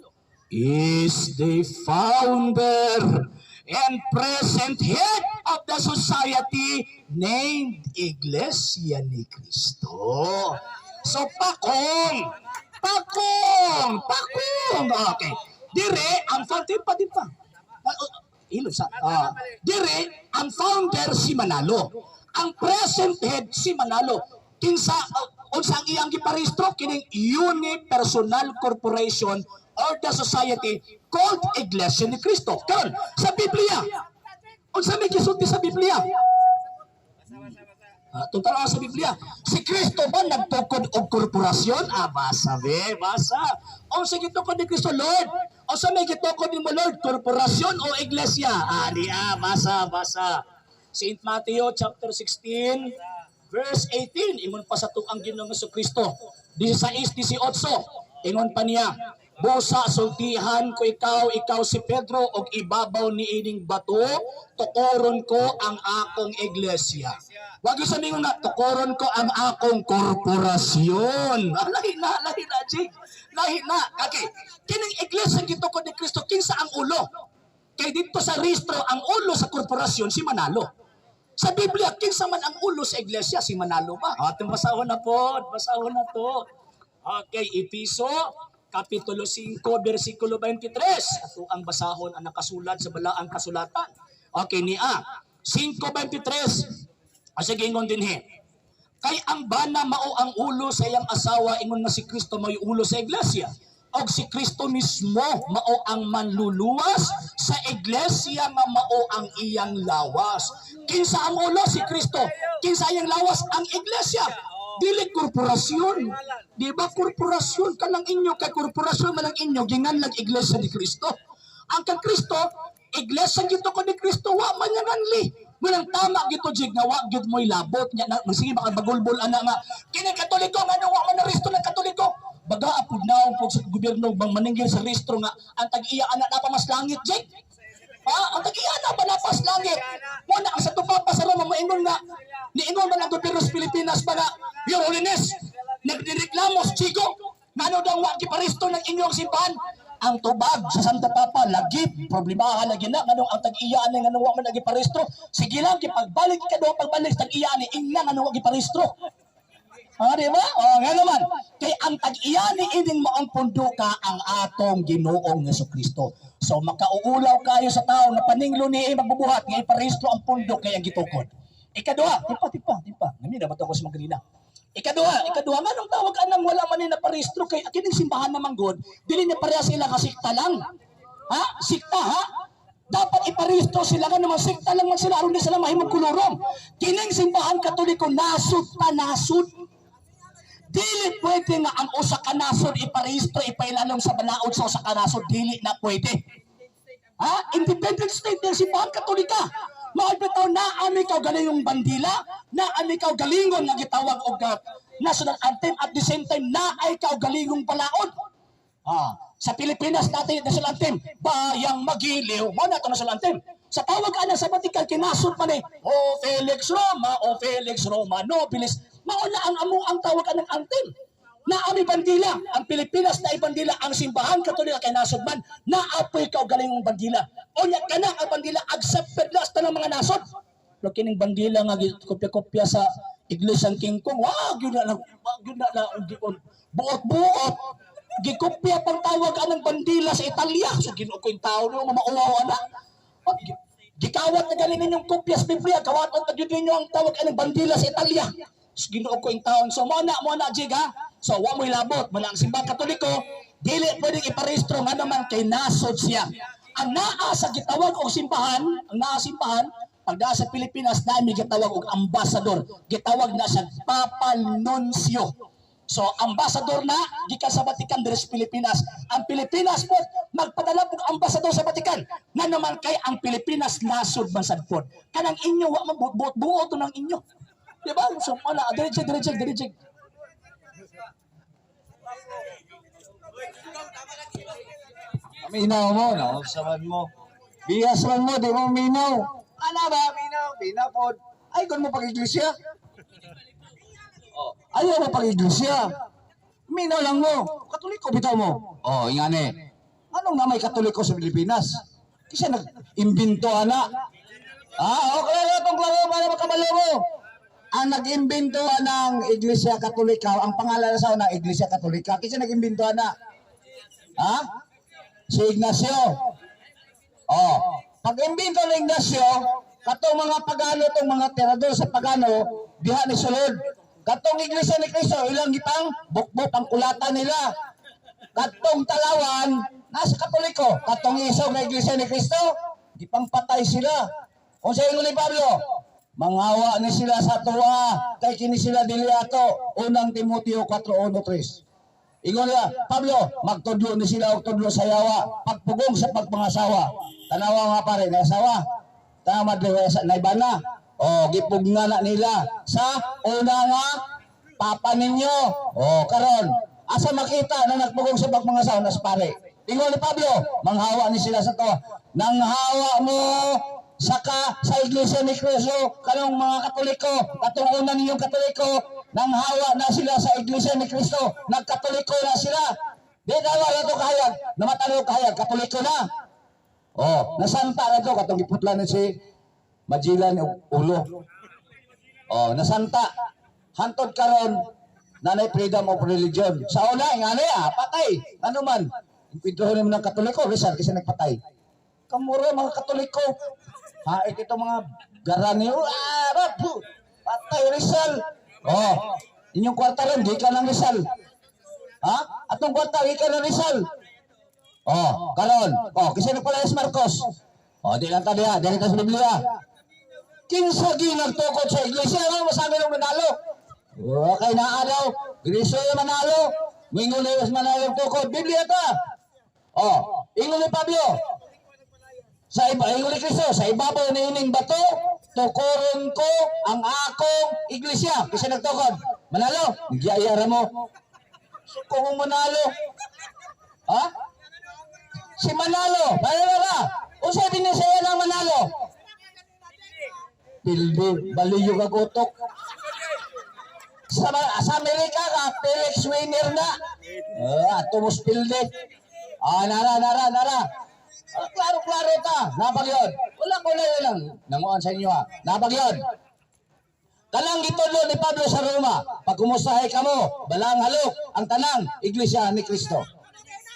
is the founder and present head of the society named Iglesia ni Cristo. So pakong, pakong, pakong. Okay. Dire ang founder pa di pa. Ah, oh, ilo sa. Dire ang founder si Manalo. Ang present head si Manalo. Kinsa unsa ang iyang giparehistro kining unipersonal corporation or the society called Iglesia ni Cristo. Karon sa Biblia, unsa may gisulti sa Biblia? Tungtala sa Biblia. Si Kristo ba nagtukod og korporasyon? Ah, basa be, basa. Unsa gitukod ni Kristo, Lord? Unsa may gitukod nimo, Lord? Korporasyon o iglesia? Ah, di ah, basa, basa. Saint Matthew chapter 16 verse 18, ingon pa sa tuang Ginoong Kristo. 16, 18, ingon pa niya, "Busa sultihan ko ikaw, ikaw si Pedro, og ibabaw ni ining bato, tukoron ko ang akong iglesia." Wag yung sabihin nga, "Tukoron ko ang akong korporasyon." Ah, lahi na, lahi na, Jig. Lahi na. Okay. Kining iglesia gitukod ni Kristo, kinsa ang ulo? Kay dito sa rehistro, ang ulo sa korporasyon si Manalo. Sa Biblia, kinsa man ang ulo sa iglesia? Si Manalo ba? Ating basahon na po, basahon na to. Okay, Episo, Kapitulo 5, versikulo 23. Ato ang basahon ang nakasulat sa balaang kasulatan. Okay, niya. 5.23. Ah, sige, ingon din he. "Kay ang bana mao ang ulo sa iyang asawa, ingon nga si Kristo may ulo sa iglesia. Og si Kristo mismo mao ang manluluwas sa iglesia nga mao ang iyang lawas." Kinsa ang ulo? Si Kristo. Kinsa iyang lawas? Ang iglesia. Dili korporasyon. Di ba korporasyon ka lang inyo, kay korporasyon man ang inyo, ginganlag Iglesia ni Kristo. Ang kang Kristo, iglesia gitukod ni Kristo, wa man niya nganli. Walang tama gito, Jig, nga wa gyud mo'y labot nya na sige baka bagulbol ana nga kini Katoliko, nga wa man na rehistro ng Katoliko. Baga apud naong pud sa gobyerno bang maningil sa rehistro nga ang tag-iya ana na pa mas langit, Jig. Ah, ang tag-iya na pa na pas langit. Mo na ang sa Papa sa Roma moingon nga niingon man ang gobyerno sa Pilipinas ba nga, "Your Holiness, nagreklamo si Chico ngano daw wa giparehistro ng inyong simbahan." Ang tubag sa Santa Papa, lagi problemahan lagi na nganong ang tag-iya ani, nganong wa man giparehistro. Sige lang, gipagbalik ka daw, pagbalik sa tag-iya ani, ingna nganong wa giparehistro. Ah, di ba? Oh, nga naman. Kay ang tag-iya ni ining maong punduka ang atong Ginoong Hesus Kristo. So makauulaw kayo sa tao na paninglo ni magbubuhat nga iparehistro ang pundok kay ang gitukod. Ikaduha, tipa tipa tipa. Ngami na ba to ko sa mga? Ikaduha, ikaduha, nganong tawag anang wala man ni naparehistro kay kining simbahan naman god, dili niya pareha sila ka sikta lang. Ha? Sikta ha? Dapat iparehistro sila nga naman sikta lang man sila aron di sila mahimong kolorum. Kining Simbahan Katoliko, nasud ta nasud. Dili pwede nga ang usa ka nasod iparehistro, ipailalom sa balaod sa usa ka nasod, dili na pwede. Ha? Independent state ng Simbahan Katolika. Mao bitaw na ami kaw galingong bandila, na ami kaw galingon nga gitawag og national anthem, at the same time na ay kaw galingong balaod. Ah, sa Pilipinas natin national anthem, Bayang Magiliw, mo na to national anthem. Sa tawag ana sa Vatican, kinasod man eh, "O Felix Roma, O Felix Roma, Nobilis." Mao na ang amo ang tawag anang anthem. Na ami bandila, ang Pilipinas na bandila, ang Simbahan Katolika kay nasod man, na apoy kaw galingong bandila. O nya kana ang bandila accepted na sa tanang mga nasod. Pero kining bandila nga kopya-kopya sa Iglesia King Kong, wag yun na, wag yun na, na buot-buot. Gikopya pang tawag anang bandila sa Italia. So Ginoo ko yung tao no, mamauwaw ana. Gikawat na galing ninyong kopya sa Biblia, kawat na gyud ninyo ang tawag anang bandila sa Italia. So, Ginoo ko yung taon. So mo na, Jig, ha. So wa mo'y labot, mo na ang Simbang Katoliko, dili pwedeng iparehistro nga naman kay nasod siya. Ang naa sa gitawag og simbahan, ang naa simbahan, Pagdaa sa Pilipinas, na may gitawag og ambassador. Gitawag na siya Papal Nuncio. So, ambassador na gikan sa Vatican diri sa Pilipinas. Ang Pilipinas po magpadala og ambassador sa Vatican. Nga naman kay ang Pilipinas nasod man sad pod. Kanang inyo wa man buot buot to ng inyo. Di ba? So, wala, diretso, diretso, diretso. Minaw mo, no? Saman mo. Bihas man mo, di mo minaw. Ano ba? Minaw, minaw pod. Ay, kung mo pag-iglesia. Oh, ayaw mo pag-iglesia. Minaw lang mo. Katoliko bitaw mo. Oh, ingani. Anong na may Katoliko sa Pilipinas? Kasi nag-imbento ana. Ah, okay na itong klaro para makabalo mo. Ang nag-imbento ng Iglesia Katolika, ang pangalan sa una, Iglesia Katolika. Kasi nag-imbento na. Ha? Si Ignacio. Oh, pag imbento ni Ignacio, katong mga pagano tong mga tirador sa pagano, diha ni sulod. Katong Iglesia ni Cristo, ilang gipang bukbok ang kulata nila. Katong Talawan, nasa Katoliko. Katong isog na Iglesia ni Cristo, gipang patay sila. Kung sa ingon ni Pablo, manghawa ni sila sa tuwa, kay kini sila dili ato. Unang Timoteo 4:1-3. Ingon niya, Pablo, magtudlo ni sila og tudlo sa yawa, pagpugong sa pagpangasawa. Tanawa nga pare, naasawa. Tama sa naibana. O gipugna na nila sa una nga papa ninyo. O karon, asa makita na nagpugong sa pagpangasawa nas pare. Ingon ni Pablo, manghawa ni sila sa tuwa. Nanghawa mo saka sa Iglesia ni Cristo, kanong mga Katoliko, katong una ninyong Katoliko, nanghawa na sila sa Iglesia ni Cristo, nagkatoliko na sila. Di na wala to kahayag, namatalo kahayag, Katoliko na. Oh, nasanta na to katong giputla na si Magellan og ulo. Oh, nasanta. Hantod karon nanay freedom of religion. Sa una, ingani ah, patay. Ano man? Impintuhan mo ng Katoliko, Rizal kasi nagpatay. Kamura mga Katoliko. Haik ito mga garanyo. Ah, rapu. Patay Rizal. Oh, inyong kwarta rin, di ka ng Rizal. Ha? Atong kwarta, di ka ng Rizal. Oh, karon. Oh, kasi nagpalayas Marcos. Oh, di lang ta diha, dili ta sa Biblia. Kinsa gi nagtukod sa iglesia, ano masabi ng manalo? Okay na daw, Griso yung manalo. Mingon na yung manalo ang tukod. Biblia ta. Oh, ingon ni Pablo. Sa iba, ingon ni Kristo, sa ibabaw ni ining bato, tukuron ko ang akong iglesia. Kasi nagtukod. Manalo, nagyayara mo. So, kung manalo, ha? Si Manalo, manalo ba? Unsay binisaya ng Manalo? Pildi, baliyo ka gutok. Sa Amerika ka, Felix winner na. Ah, tumos pildi. Ah, nara, nara, nara. Ah, klaro-klaro ta. Napag yun. Wala ko na yun lang. Nanguan sa inyo ha. Napag yun. Kanang gitudlo ni Pablo sa Roma, pagkumustahay kamo, balang halok, ang tanang, Iglesia ni Cristo.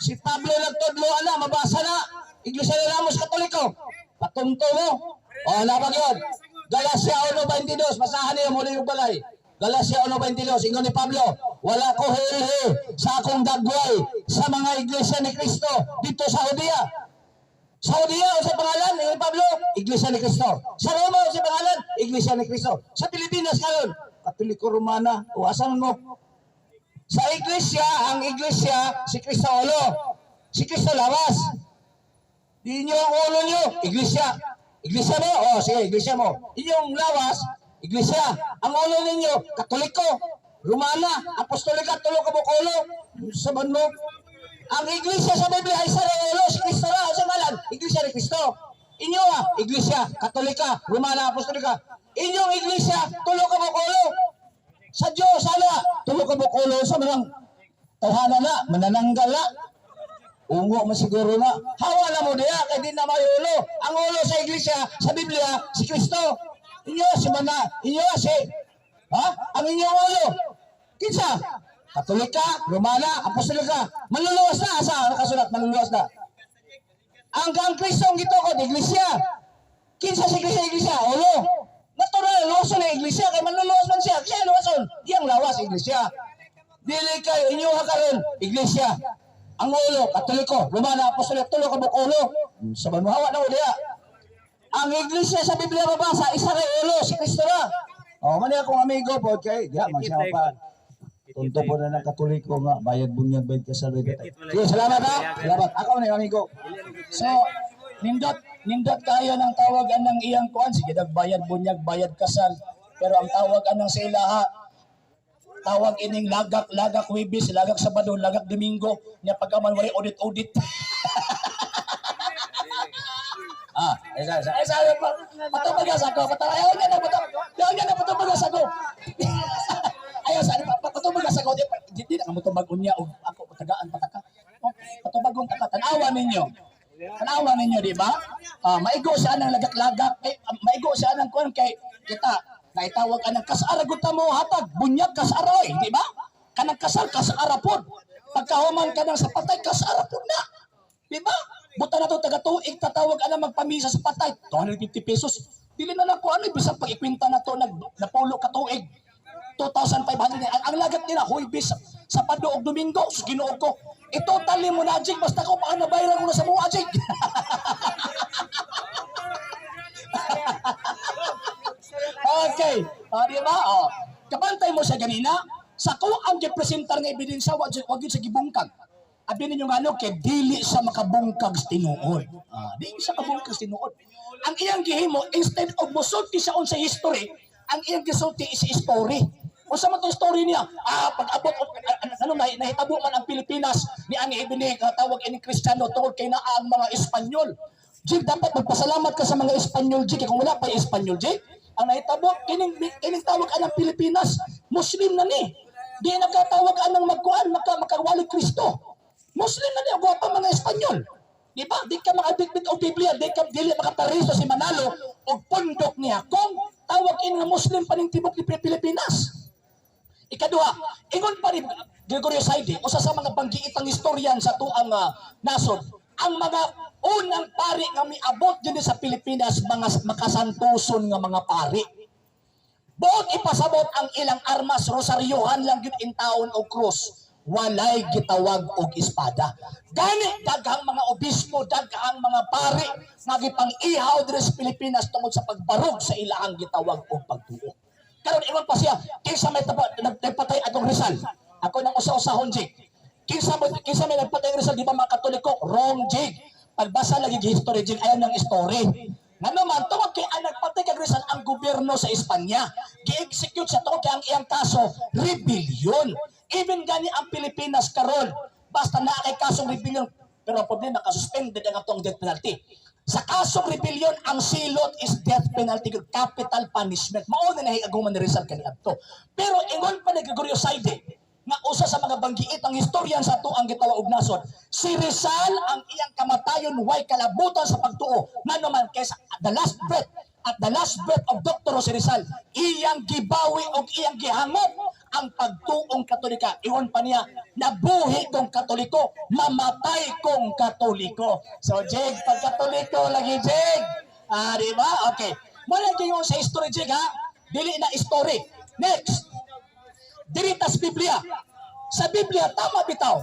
Si Pablo nagtudlo ana, mabasa na, Iglesia ni Ramos Katoliko. Patunto mo. O, napag yun. Galacia 1:22, basahan niyo muli yung balay. Galacia 1:22, ingon ni Pablo, wala ko hilhi sa akong dagway sa mga iglesia ni Cristo dito sa Judea. Sa Judea, sa pangalan ni Pablo, Iglesia ni Cristo. Sa Roma, sa pangalan, Iglesia ni Cristo. Sa Pilipinas karon, Katoliko Romana, o asan mo? Sa iglesia, ang iglesia, si Cristo ulo. Si Cristo lawas. Di inyo ang ulo nyo, iglesia. Iglesia mo? O, sige, iglesia mo. Inyong lawas, iglesia. Ang ulo ninyo, Katoliko, Romana, Apostolika, tulo ka ulo. Saban mo. Ang iglesia sa Biblia ay sa ulo, si Cristo ra, sa ngalan, Iglesia ni Cristo. Inyo ah, Iglesia, Katolika, Romana, Apostolika. Inyong iglesia, tulo ka ulo. Sa Diyos, ala, tulo ka ulo sa mga tawhana na, manananggal na. Ungo man siguro na. Hawa na mo diya, kay di na may ulo. Ang ulo sa iglesia, sa Biblia, si Kristo. Inyo si mana, inyo si, ha? Ang inyong ulo. Kinsa? Katolika, Romana, Apostolika. Maluluwas na, asa nakasulat, maluluwas na. Ang ang Kristo ang gitukod, iglesia. Kinsa si Iglesia, iglesia, ulo. Natural, luwason na iglesia, kay manluluwas man siya. Siya luwason, iyang lawas, iglesia. Dili kayo, inyo ha karon, iglesia. Ang ulo, Katoliko, Romana, Apostolik, tulo ka buok ulo. Sa manuhawa na mo diha. Ang iglesia sa Biblia mabasa, isa ray ulo, si Kristo ra. Oh, man akong amigo po kay diha man siya pa. Tunto po na ng Katoliko nga bayad bunyag, bayad kasal, bayad patay. Sige, salamat ha. Salamat. Ako na yung amigo. So, nindot, nindot kayo ng tawag anang iyang kuan. Sige, bayad bunyag, bayad kasal. Pero ang tawag anang sa ilaha, tawag ining lagak, lagak Huwebes, lagak Sabado, lagak Domingo, niya pagkaman wala audit-audit. Ah, isa, isa. Ay, sabi pa, patubag sa ako, patubag, ayaw nga na, patubag, ayaw nga na, patubag sa ako. Ayaw, sabi pa, patubag sa ako, di, di, di na ka unya, og ako, tagaan pataka. Oh, patubagon ka, tanawa ninyo. Tanawa ninyo, di ba? Ah, maigo siya ng lagak-lagak, eh, ah, maigo siya ng kuwan kay kita, naitawag ka ng kasara gud ta mo hatag, bunyag kasaroy, di ba? Kanang kasal, kasara pod. Pagkahuman ka ng sa patay, kasara pod na. Di ba? Buta na to taga tuig tatawag ana magpamisa sa patay 250 pesos. Dili na lang ko ano bisan pag ikwenta na to nag napulo ka tuig. 2,500 ang, ang lagat nila Huwebes, Sabado ug Domingo, sus, Ginoo ko. Itotal mo na jig basta ko paano bayaran ko na sa mga jig. Okay. O, di ba? O. Kabantay mo siya ganina. Sa ko ang gipresentar nga ebidensya, wag yun sa gibungkag. Abi ninyo nga ano, kay dili siya makabungkag sa tinuod. Ah, di siya kabungkag sa tinuod. Ang iyang gihimo, instead of musulti siya on sa history, ang iyang gisulti is story. Unsa man tong story niya? Ah, pag-abot ano nahitabo man ang Pilipinas ni ang ibinig tawag ini Kristiyano tungod kay naa ang mga Espanyol. Jig, dapat magpasalamat ka sa mga Espanyol, Jig. Kung wala pa yung Espanyol, Jig, ang nahitabo, kining, kining tawag anang Pilipinas, Muslim na ni. Di nagkatawag anang magkuan, makawali Kristo. Muslim na ni, ang pa mga Espanyol. Di ba? Di ka makabitbit og Biblia, di ka dili makapariso si Manalo og pundok niya kung tawag in nga Muslim pa ning tibok ni Pilipinas. Ikaduha, ingon pa ni Gregorio Saide, usa sa mga banggiitang istoryan sa tuang nasod, ang mga unang pari nga miabot dinhi sa Pilipinas, mga makasantuson nga mga pari. Buot ipasabot ang ilang armas, rosaryohan lang gyud in taon og krus. Walay gitawag og espada. Gani daghang mga obispo, daghang mga pari nga gipang-ihaw diri sa Pilipinas tungod sa pagbarog sa ilahang gitawag og pagtuo. Karon ingon pa siya, kinsa may nagpatay atong Rizal? Ako nang usa-usahon, Jig. Kinsa may nagpatay ang Rizal, di ba mga Katoliko? Wrong, Jig. Pagbasa lagi history, Jig, ayaw ng story. Ngano man, tungod kay ang nagpatay kag Rizal ang gobyerno sa Espanya. Gi-execute siya tungod kay ang iyang kaso, rebellion. Even gani ang Pilipinas karon, basta naa kay kasong rebellion, pero ang problema, kasuspended ang atong death penalty. Sa kasong rebellion, ang silot is death penalty, capital punishment. Mao na nahiaguman ni Rizal kaniadto. Pero ingon pa ni Gregorio Saide, nga usa sa mga banggiit ang istoryan sa tuang gitawag og nasod, si Rizal ang iyang kamatayon way kalabutan sa pagtuo. Ngano man kaysa the last breath, at the last breath of Dr. Jose Rizal, iyang gibawi og iyang gihangop ang pagtuong Katolika. Ingon pa niya, nabuhi kong Katoliko, mamatay kong Katoliko. So, Jig, pag Katoliko lagi, Jig. Ah, di ba? Okay. Muna yung sa history, Jig, ha? Dili na story. Next. Diritas Biblia. Sa Biblia, tama bitaw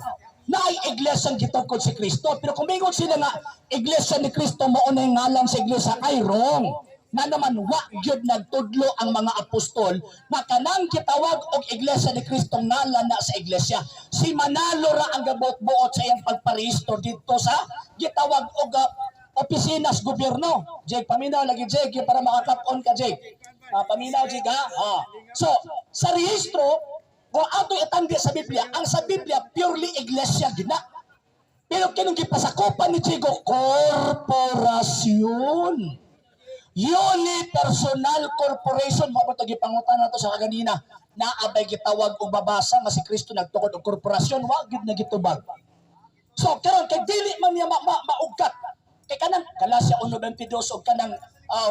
na ay iglesia ang gitukod si Kristo. Pero kung mingon sila nga iglesia ni Kristo mao na yung ngalan sa iglesia, ay wrong. Na naman wa gyud nagtudlo ang mga apostol na kanang gitawag og iglesia ni Kristo ngalan na sa iglesia. Si Manalo ra ang gabot-buot sa iyang pagparehistro didto sa gitawag og opisina sa gobyerno. Jake, paminaw lagi, Jake, para makakap-on ka, Jake. Ah, paminaw, Jake, ha? Ah. So, sa rehistro, kung ato itandi sa Biblia, ang sa Biblia, purely iglesia gina. Pero kinong gipasakopan ni Chico, korporasyon. Unipersonal Corporation, mao ba ito gipangutan nato sa kaganina, naabay gitawag og babasa nga si Kristo nagtukod og korporasyon, wa gyud na gitubag. So karon kay dili man niya maugkat. Kay kanang Galatia 1:22 og kanang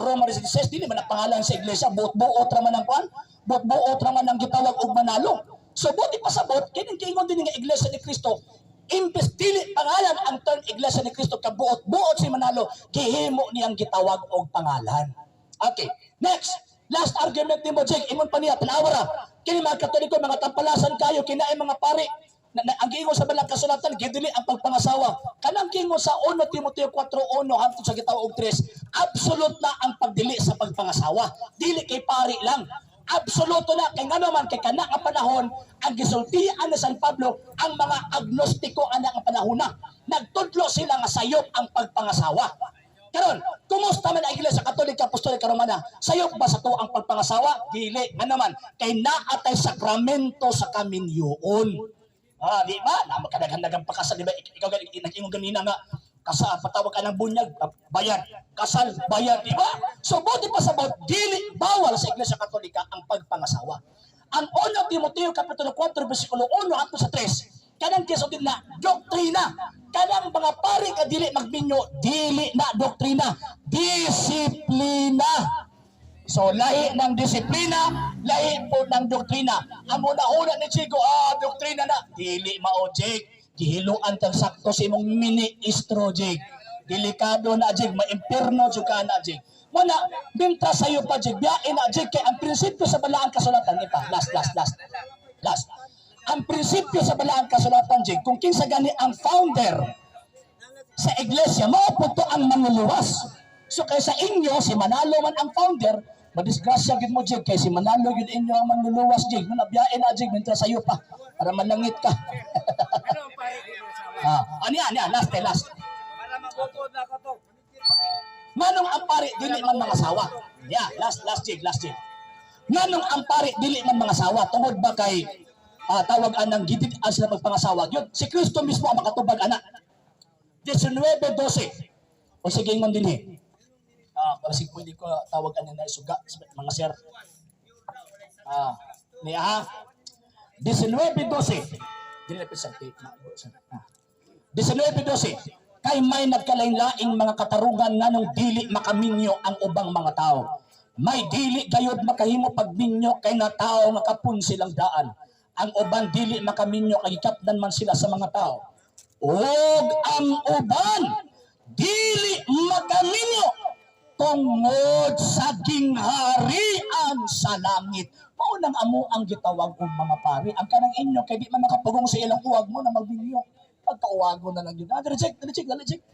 Roma 16 dili man ang pangalan sa iglesia, buot-buot ra man ang kuan, buot-buot ra man ang gitawag og Manalo. So buti pasabot kining giingon din nga iglesia ni Kristo, imbes dili pangalan ang term iglesia ni Kristo kabuot-buot si Manalo, gihimo niyang gitawag og pangalan. Okay, next. Last argument nimo, Jake, ingon pa niya, tanawa ra. Kini mga Katoliko, mga tampalasan kayo, kinaay mga pari. Na, ang giingon sa balang kasulatan, gidili ang pagpangasawa. Kanang giingon sa 1 Timoteo 4:1 hangtod sa gitaw og 3, absolute na ang pagdili sa pagpangasawa. Dili kay pari lang. Absoluto na kay ngano man, kay kana nga panahon ang gisultian ni San Pablo ang mga agnostiko ana nga panahon na. Nagtudlo sila nga sayop ang pagpangasawa. Karon, kumusta man ang Iglesia Katolika Apostolika Romana? Sayop ba sa to ang pagpangasawa? Dili. Ngano man, kay naa tay sakramento sa kaminyoon. Ah, di ba? Na makadaghan-daghang pakasal, di ba? Ikaw gani nag-ingon ganina nga kasal, patawag ka ng bunyag, bayad. Kasal, bayad, di ba? So buti pa sa bot, dili bawal sa Iglesia Katolika ang pagpangasawa. Ang 1 Timoteo kapitulo 4 bersikulo 1 hangtod sa 3, kanang gisulti na doktrina. Kanang mga pare ka dili magminyo, dili na doktrina, disiplina. So lahi ng disiplina, lahi po ng doktrina. Ang una-una ni Chico, doktrina na. Dili mao, Jake. Gihiluan tang sakto sa imong mini-istro, Jake. Delikado na, Jake. Maimpirno jud ka na, Jake. Muna, minta sa'yo pa, Jake. Biyain na, Jake. Kay ang prinsipyo sa balaan kasulatan, ipa, last, last, last. Last. Ang prinsipyo sa balaan kasulatan, Jake, kung kinsa gani ang founder sa iglesia, mao po to ang manluluwas. So kay sa inyo, si Manalo man ang founder, madisgrasya gid mo, Jig, kay si Manalo gid inyo ang manluluwas, Jig. Muna biyain na, Jig, mintra sayo pa para manangit ka. Ano ang pare ko asawa? Ah, ano yan, yan, last eh, last. Para mabukod na ko to. Nganong ang pare dili man mga asawa? Yeah, last, last, Jig, last, Jig. Nganong ang pare dili man mga asawa? Tungod ba kay tawag anang gidid ang sila magpangasawa? Yun, si Kristo mismo ang makatubag ana. 19:12. O sige, ingon din eh. Kasi pwede ko tawag anang naisuga mga sir. Ah, ni ah 19:12. Dili na pisan kay ah. 19:12. Kay may nagkalain-laing mga katarungan nganong dili makaminyo ang ubang mga tao. May dili gayod makahimo pagminyo kay natao nga kapun silang daan. Ang uban dili makaminyo kay gikapdan man sila sa mga tao. Ug ang uban dili makaminyo tungod sa gingharian sa langit. Mao nang amo ang gitawag og mga pari. Ang kanang inyo kay di man makapugong sa ilang uwag mo na magminyo. Pagkauwago na lang yun. Ah, reject, reject, reject.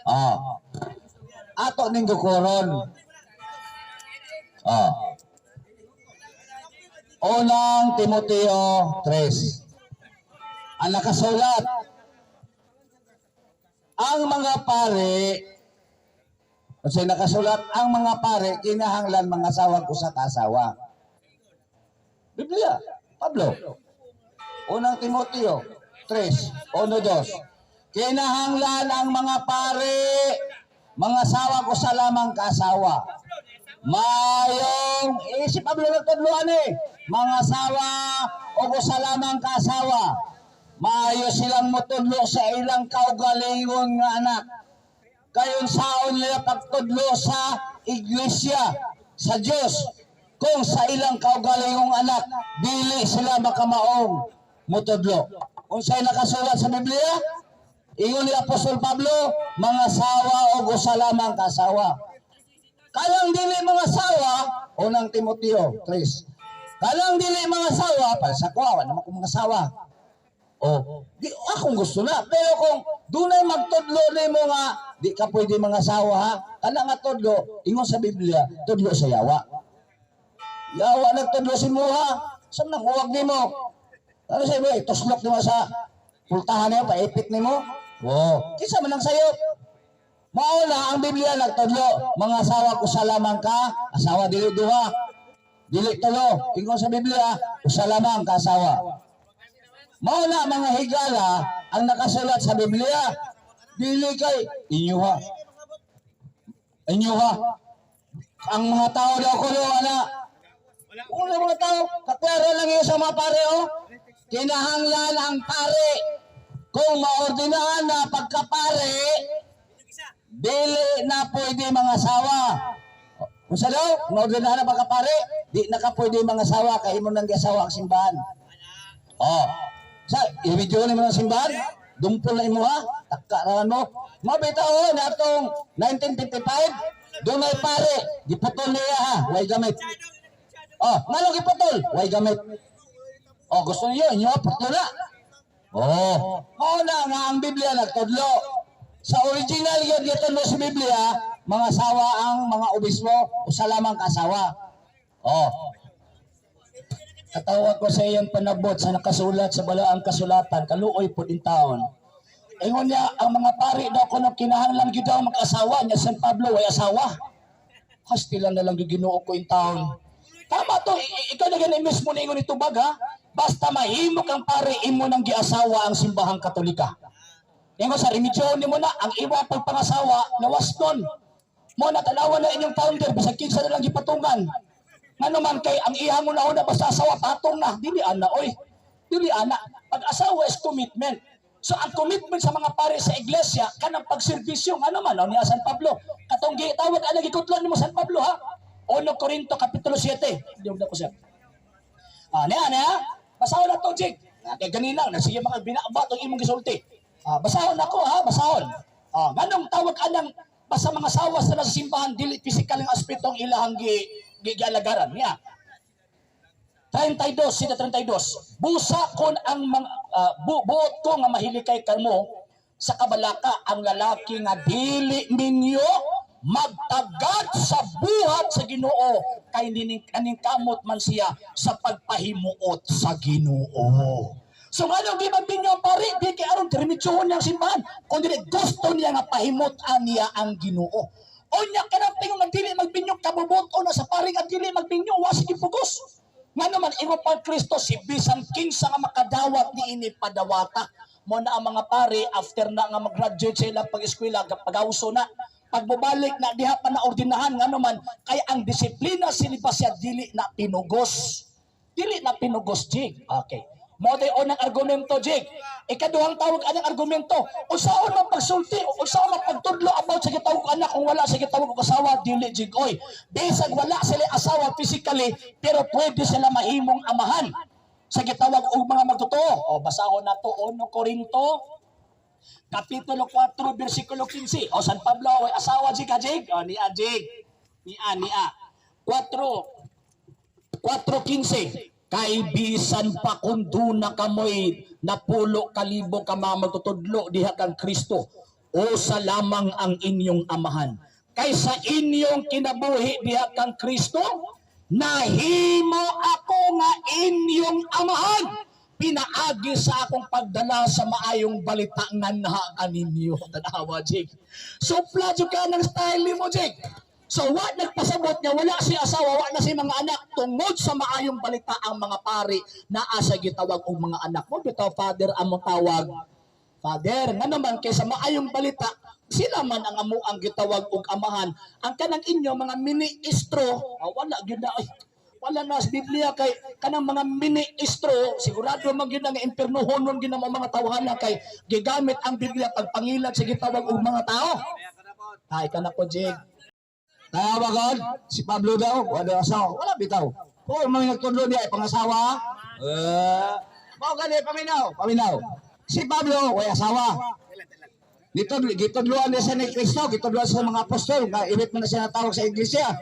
Ah. Ato ning gukuron. Ah. Unang Timoteo 3. Ang nakasulat, ang mga pare, kasi nakasulat, ang mga pare, kinahanglan mga asawa usa ka asawa. Biblia, Pablo. Unang Timoteo 3, 1, 2. Kinahanglan ang mga pare, mga asawa usa lamang kaasawa. Mayong, eh, si Pablo nagtudloan eh. Mga asawa o usa lamang kaasawa. Maayo silang motudlo sa ilang kaugalingon nga anak. Kayon saon nila pagtudlo sa iglesia, sa Dios. Kung sa ilang kaugalingong anak, dili sila makamaong motudlo. Kung sa'y nakasulat sa Biblia, ingon ni Apostol Pablo, mga sawa o usa lamang kasawa. Kalang dili mga sawa, Unang Timoteo 3. Kalang dili mga sawa, para sa kuha, wala naman kong mga sawa. O, di, akong gusto na. Pero kung dunay magtudlo nimo nga, di ka pwede mga sawa ha. Kana nga tudlo, ingon sa Biblia, tudlo sa yawa. Yawa nagtudlo si muha. Saan nang uwag nimo? Ano sa imo? Tuslok nimo sa pultahan nimo, paipit nimo. Wow. Kinsa man ang sayop? Mao na ang Biblia nagtudlo, mga asawa usa lamang ka, asawa dili duha. Dili tulo. Ingon sa Biblia, usa lamang ka asawa. Mao na mga higala ang nakasulat sa Biblia. Dili kay inyuha. Inyuha. Ang mga tao daw kuno ana. Una mga tao, kaklaro lang yun sa mga pare oh. Kinahanglan ang pare. Kung maordinahan na pagkapare, dili na pwede mga asawa. Kung sa daw, maordinahan na pagkapare, di na ka pwede mga asawa, kay imo nang giasawa ang simbahan. Oh. Sa i-video ni mo ng simbahan, dumpol na imo ha, takka rawan mo. Mabitaw oh, na atong 1955, dunay pare, giputol niya ha, way gamit. Oh, nganong giputol? Way gamit. Oh, gusto niyo inyo putol na. Oh, mao na nga ang Biblia nagtudlo. Sa original yun gitudlo sa Biblia, mga asawa ang mga obispo, usa lamang ka asawa. Oh. Katawag ko sa iyang panabot sa nakasulat sa balaang kasulatan, kaluoy pod in taon. Ingon niya, ang mga pari daw kuno kinahanglan gyud daw mag-asawa niya. San Pablo way asawa. Hastila na lang gyud Ginoo ko in taon. Tama to, ikaw na gani mismo ningon ito bag ha. Basta mahimo kang pare, imo nang giasawa ang simbahang Katolika. Ingon sa remedyo nimo na ang iwa pagpangasawa nawas nun. Mo na tanawa na inyong founder bisag kinsa na lang gipatungan. Ngano man kay ang iyang una-una basta asawa patong na, dili ana oy. Dili ana. Pag-asawa is commitment. So ang commitment sa mga pare sa iglesia kanang pagserbisyo, ngano man niya San Pablo. Katong gitawag ana gikutlon nimo San Pablo ha. 1 Corinto kapitulo 7. Diyog na ko sir. Ah, niya niya. Basahon na to, Jake. Ah, kay ganina na sige mga binabat ang imong gisulti. Ah, basahon ako ha, basahon. Ah, nganong tawag anang basta mga sawas na nasa simbahan dili physical ang aspeto ang ilahang gi gialagaran niya. 32, sita 32. Busa kon ang mga, buot ko nga mahilikay kamo sa kabalaka ang lalaki nga dili minyo magtagad sa buhat sa Ginoo kay nining aning kamot man siya sa pagpahimuot sa Ginoo. So nganong di man binyo ang pare, di kay aron diretsuhon niya ang simbahan, kundi gusto niya nga pahimutan niya ang Ginoo. Unya kanang tingon nga dili magbinyo kabubuto na sa pare nga dili magbinyo wa sige pugos. Nga naman, ingon pa Kristo, si bisan kinsa nga makadawat ni ini padawata. Mo na ang mga pare, after na nga mag-graduate sila pag-eskwela, pag-auso na, pagbabalik na diha pa na ordinahan, nga naman, kay ang disiplina silibasya dili na pinugos. Dili na pinugos, Jig. Okay. Mo day unang argumento, Jig. Ikaduhang tawag anang argumento. Unsaon man pagsulti, unsaon man pagtudlo about sa gitawag anak kung wala sa gitawag og asawa, dili Jig oy. Bisag wala sila asawa physically, pero pwede sila mahimong amahan sa gitawag og mga magtotoo. O basahon nato 1 Corinto Kapitulo 4 versikulo 15. O San Pablo oy asawa jig ha, Jig. O niya Jig. Niya niya. 4 4:15. Kay bisan pa kung duna kamoy napulo kalibo ka mga magtutudlo diha kang Kristo, usa lamang ang inyong amahan. Kay sa inyong kinabuhi diha kang Kristo, nahimo ako nga inyong amahan pinaagi sa akong pagdala sa maayong balita nga naha kaninyo. Tanawa, Jig. So, pladyo ka ng style mo, Jig. So, wa nagpasabot nga wala si asawa, wa na si mga anak tungod sa maayong balita ang mga pari naa sa gitawag og mga anak mo. Bitaw father ang tawag. Father, nga naman kay sa maayong balita, sila man ang amo ang gitawag og amahan. Ang kanang inyo mga ministro, ah, wala gyud na ay, wala na sa Biblia kay kanang mga ministro, sigurado man gyud nga impernohonon gyud ang mga tawhana kay gigamit ang Biblia pagpangilat sa gitawag og mga tao. Ay kana po, Jig. Tama God, si Pablo daw, wala asawa, wala bitaw. Kung mga nagtudlo niya ay pangasawa, eh, mao gani paminaw, paminaw. Si Pablo way asawa. Gitudloan niya siya ni Kristo, gitudloan sa mga apostol, nga ibit man na siya natawag sa iglesia.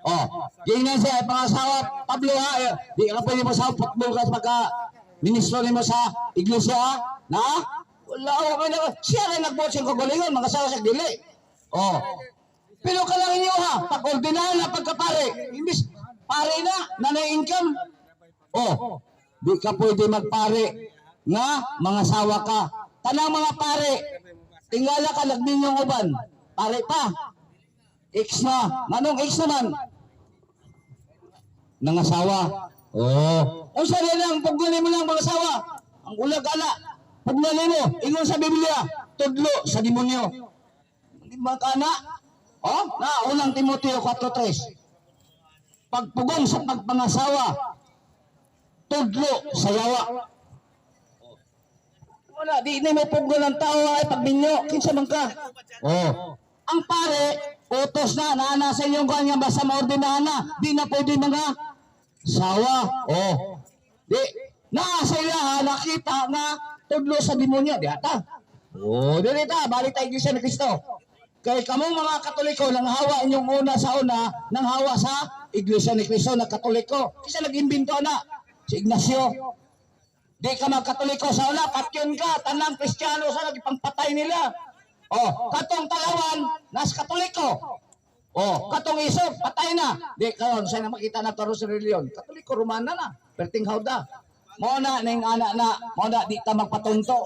Oh, giingnan siya ay pangasawa, Pablo ha, eh, di ka pwede mo sa football ka pagka ministro nimo sa iglesia ha? Na? Wala, okay na. Siya rin nagbuot siyang kagalingon, mga asawa siya dili. Oh, pero ka lang inyo ha, pag ordinahan na pagkapare, imbis pare na, nanay income. Oh, di ka pwede magpare nga mga sawa ka. Tanang mga pare, tingala ka nagminyong uban, pare pa. X na, manong X naman? Nangasawa. Oh. Unsa rin ang puguli mo lang mga asawa? Ang ulag ala, puguli mo, ingon sa Biblia, tudlo sa demonyo. Di ba ka na? Oh, na unang Timoteo 4:3. Pagpugong sa pagpangasawa, tudlo sa yawa. Wala, di ni mo pugong ng tao ay pagminyo, kinsa man ka. Oh. Ang pare, utos na, naana sa inyong kanya, basta maordinahan na, di na pwede mga sawa. Oh. Di, naa sa ilaha, nakita nga tudlo sa demonyo, di ata. Oh, di ta, balik tayo Iglesia ni Kristo. Kay kamo mga Katoliko, nang hawa inyong una sa una, nang hawa sa Iglesia ni Cristo na Katoliko. Kasi nag-imbento na si Ignacio. Di ka magkatoliko sa una, patyon ka, tanang Kristiyano sa nagipangpatay nila. Oh, katong Talawan, nas Katoliko. Oh, katong Isog, patay na. Di karon sa na makita na taro sa reliyon. Katoliko Romana na, perting hawda. Mao na ning ana na, mao na di ta magpatunto.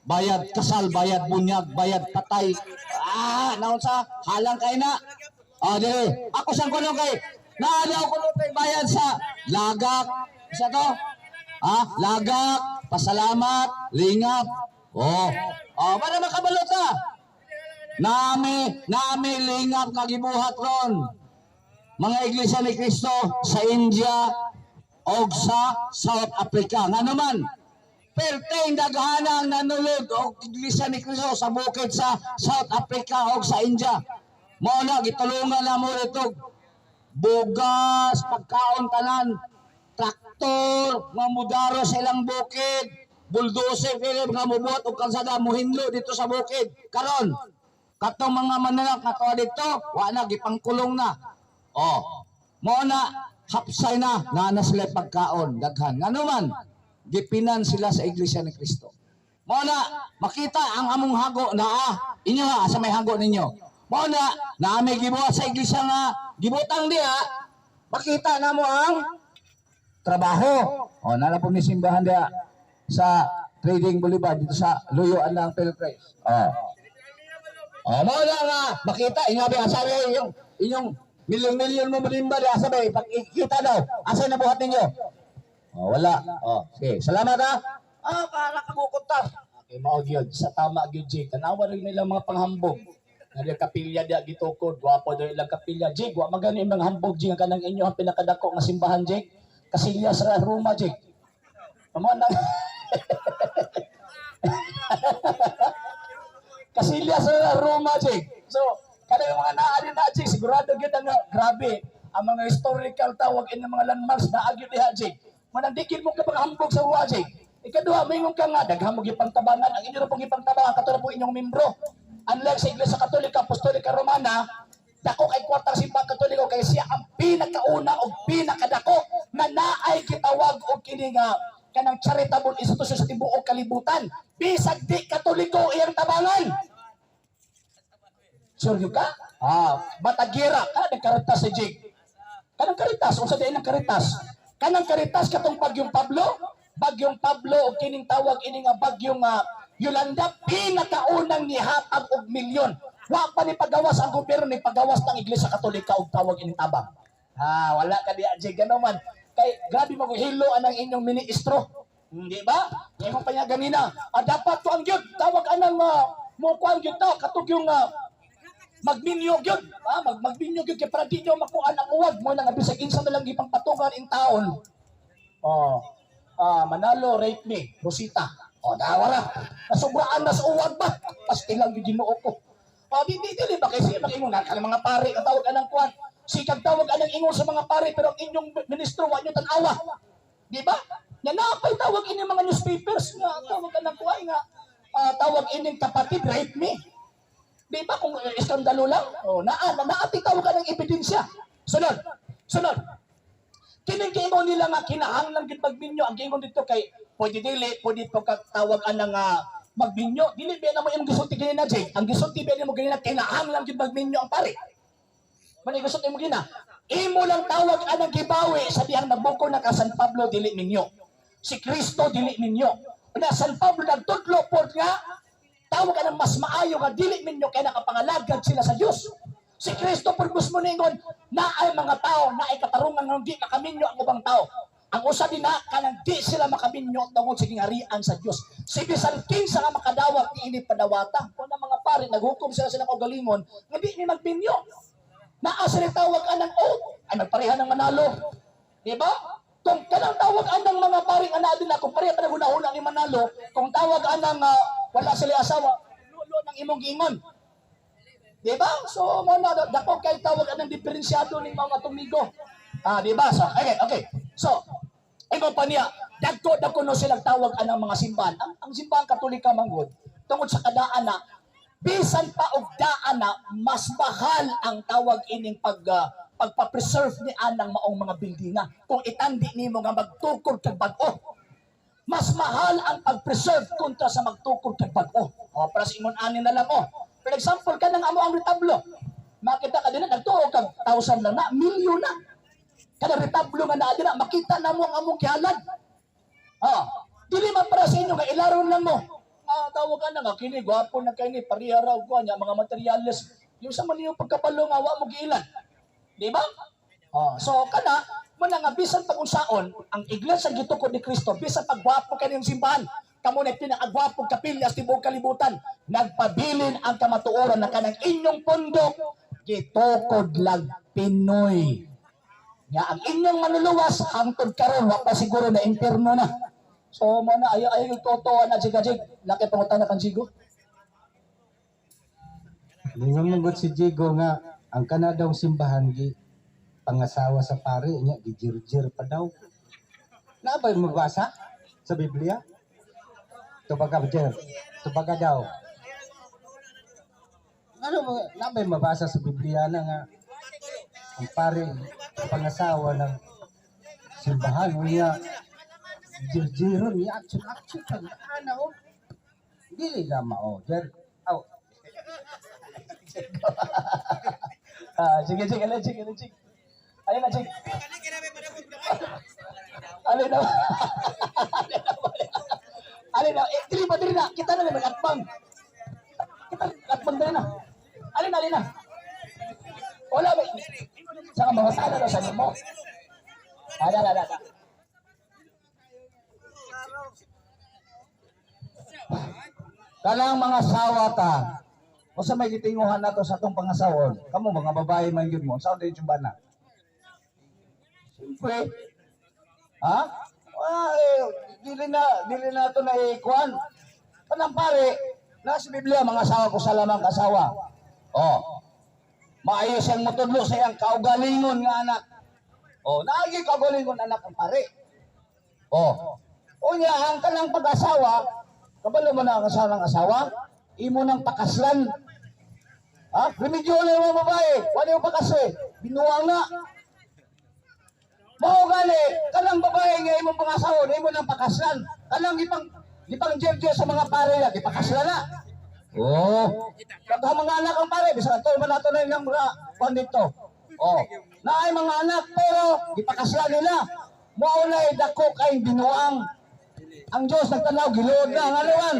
Bayad kasal, bayad bunyag, bayad patay. Ah, naon sa halang kay na. Ah, di. Ako sang kuno kay naa daw kuno kay bayad sa lagak. Isa to? Ah, lagak, pasalamat, lingap. Oh. Oh, para makabalot ta. Nami lingap nga gibuhat ron. Mga Iglesia ni Cristo sa India og sa South Africa. Nga naman, perteng daghanang nanulod og Iglesia ni Cristo sa bukid sa South Africa og sa India. Mao na gitulungan na mo dito bugas, pagkaon tanan, traktor, nga mudaro sa ilang bukid, bulldozer Philip nga mubuhat og kalsada muhinlo dito sa bukid. Karon, katong mga mananap nga tuwa dito, wa na gipangkulong na. Oh, mao na hapsay na naa na sila pagkaon daghan. Ngano man gipinan sila sa Iglesia ni Cristo. Mao na makita ang among hago naa inyo ha sa may hago ninyo. Mao na naa may gibuhat sa iglesia nga gibutang diha, makita na mo ang trabaho. O, nala po ni simbahan diha sa Trading Boulevard dito sa Luyoan ng Philippines. O. O, mao na nga makita inyo ba asa may inyong inyong milyon-milyon mo marimba diha asa bay pagkita daw asa na buhat ninyo? O, wala. O, sige. Salamat ha. Ah, para kabukod ta. Okay, mao gyud sa tama gyud Jig. Tanawa rin nila mga panghambog. Nga kapilya diya gitukod, gwapo daw ilang kapilya. Jig, wa magani imong hambog Jig ang kanang inyo ang pinakadako nga simbahan Jig. Kasilya sa Roma Jig. Amo na. Kasilya sa Roma Jig. So, kanang mga naa din na Jig, sigurado gyud ang grabe ang mga historical tawag in mga landmarks na gyud diha Jig. Manandigin mo ka panghambog sa uwa Jig. Ikaduha, maingon ka nga, daghan mo gipangtabangan, ang inyo ra pong gipangtabangan, katulad po inyong membro. Unlike sa Iglesia Katolika, Apostolika Romana, dako kay kwartang simbang Katoliko kay siya ang pinakauna o pinakadako na naay gitawag og kini nga kanang charitable institution sa tibuok kalibutan. Bisag di Katoliko iyang tabangan. Sure yun ka? Ah, batagira ka nagkaritas si Jig. Kanang karitas, unsa di nang karitas? Kanang karitas katong Bagyong Pablo, Bagyong Pablo og kining tawag ini nga Bagyong Yolanda, pinakaunang nihatag og milyon. Wa pa ni pagawas ang gobyerno ni pagawas ng Iglesia Katolika og tawag ining tabang. Ah, wala ka diya Jig ano man. Kay grabe mo hilo anang inyong ministro. Hindi ba? Imong pa niya ganina. Ah, dapat to ang gyud tawag anang mo kuan gyud ta katog yung magminyo gyud. Ah, magminyo gyud kay para di nyo makuan ang uwag mo nang bisag kinsa man lang gipangpatungan in taon. Oh. Ah, Manalo rape me, Rosita. Oh, dawara. Nasubraan na sa uwag ba? Pastilang gyud Ginoo ko. Ah, di di dili ba kay siya makingon nga kanang mga pare ang tawag anang kuan. Sikag tawag anang ingon sa mga pare pero ang inyong ministro wa nyo tan-awa. Di ba? Nga naapay tawag ini mga newspapers nga tawag anang kuan nga tawag ining kapatid rape me. Di ba kung iskandalo lang? Oh, naa na naati tawag ka ng ebidensya. Sunod. Sunod. Kining giingon nila nga kinahanglan gid magminyo ang giingon dito kay pwede dili pwede po ka tawag anang magminyo dili ba na mo imong gisulti ganina Jake? Ang gisulti ba nimo ganina kinahanglan gid magminyo ang pare. Man gisulti mo gina. Imo lang tawag anang gibawi sa dihang nagbuko na ka San Pablo dili minyo. Si Kristo dili minyo. Na San Pablo nagtudlo pod nga tawag anang mas maayo nga dili minyo kay nakapangalagad sila sa Dios. Si Kristo pod mismo ningon na ay mga tao na ay katarungan nga di makaminyo ang ubang tao. Ang usa din na kanang di sila makaminyo tungod sa gingarian sa Dios. Si bisan kinsa nga makadawat niini padawata. Kung ang mga pare naghukom sila silang kaugalingon nga di ni magminyo. Naa sila tawag anang oath ay magpareha ng manalo. Di ba? Kung kanang tawag anang mga paring ana din na kung pareha pa naghunahuna ni manalo, kung tawag anang wala sila asawa, lulo ng imong giingon. Di ba? So, mo na, dako kay tawag anang diferensyado ning mga tumigo. Ah, di ba? So, okay, okay. So, imo pa niya, dagko dagko no silang tawag anang mga simbahan. Ang simbahan Katolika manggod, tungod sa kadaan na Bisan pa og daan na mas mahal ang tawag ining pagpa-preserve ni anang maong mga buildinga kung itandi nimo nga magtukod kag bag-o. Mas mahal ang pag-preserve kontra sa magtukod kag bag-o. O, para sa ingon ani na lang o. For example, kanang amo ang retablo. Makita ka din na nagtuo kag thousand lang na, milyon na. Kada retablo nga naa din na, makita na mo ang among gihalad. Ah, dili man para sa inyo nga ilaron lang mo. Ah, tawag ka na nga kini gwapo na kay ni pareha raw ko nya mga materyales. Yung sa man yung pagkabalo nga wa mo giilan. Di ba? Ah, so kana mo na nga bisan pag unsaon ang iglesia gitukod ni Kristo, bisan pag gwapo kay niyong simbahan, kamo na pinakagwapong kapilya sa tibuok kalibutan, nagpabilin ang kamatuoran na kanang inyong pundok gitukod lag Pinoy. Nga ang inyong manluluwas hangtod karon wa pa siguro na impierno na. So mo na ayo ayo yung totoo na jig jig laki pangutana kang Jigo. Ningon man si Jigo nga ang kana daw simbahan gi pangasawa sa pare niya gijirjir pa daw. Naabay mabasa sa Biblia? Tubaga jer. Tubaga daw. Ano mo naabay mabasa sa Biblia na nga ang pare pangasawa ng simbahan niya jirjiron niya action action pa ana oh. Dili na mao jer. Aw, Ah, sige sige alin sige alin sige. Alin na sige. Alin na. Alin na. Alin na. Eh, dili ba dili na? Kita na may atbang. Kita atbang dili na. Alin na alin na. Wala ba? Saka mga sala daw sa mo. Ala ala ala. Kanang mga sawa ta. Usa may gitinguhan nato sa atong pangasawon. Kamo mga babae man gyud mo. Unsa din na? Siyempre. Ha? Ah, eh, dili na to na ikuan. Kanang pare, nasa Biblia mga asawa ko sa lamang asawa. Oh. Maayo siyang motudlo sa iyang kaugalingon nga anak. Oh, naagi kaugalingon anak ang pare. Oh. Unya ang kanang pag-asawa, kabalo mo na ang asawa ng asawa, imo nang pakaslan. Ha? Remedyo na yung mga babae, wala yung pakasli, binuwang na. Mao gali, kanang babae nga imong pangasawa, imo nang pakaslan. Kanang ipang ipang jerje sa mga pare na, ipakaslan na. Oh. Daghang mga anak ang pare, bisan ato man nato na ilang mga kuan dito. Oh. Naay mga anak pero gipakaslan nila. Mao na dako kay binuang. Ang Diyos nagtanaw giluod na ang aluan.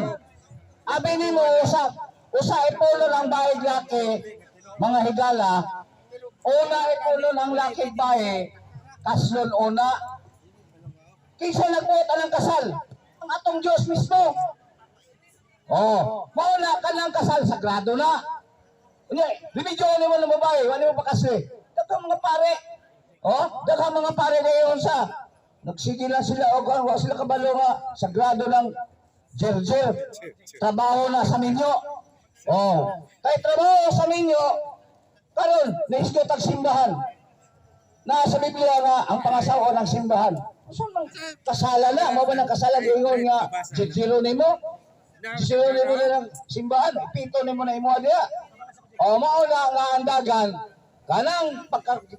Abi nimo usa usa ipulo lang bahay laki mga higala. Una ipulo ang laki bahay kaslon una. Kinsa nagbuot anang kasal? Ang atong Diyos mismo. Oh, mao na kanang kasal sagrado na. Unya, remedyo ni mo ng babae, wala mo pakasli. Daghang mga pare. Oh, daghang mga pare ngayon sa nagsige lang sila og wa sila kabalo nga sagrado ng jerjer. Trabaho na sa ninyo. Oh, kay trabaho sa ninyo karon naisgot ang simbahan. Na sa Biblia nga ang pangasawa ng simbahan. Unsa man kasala na, mao ba nang kasala giingon nga jerjero nimo? Jerjero nimo na ng simbahan, ipito nimo na imo diha. O mao na nga ang dagan kanang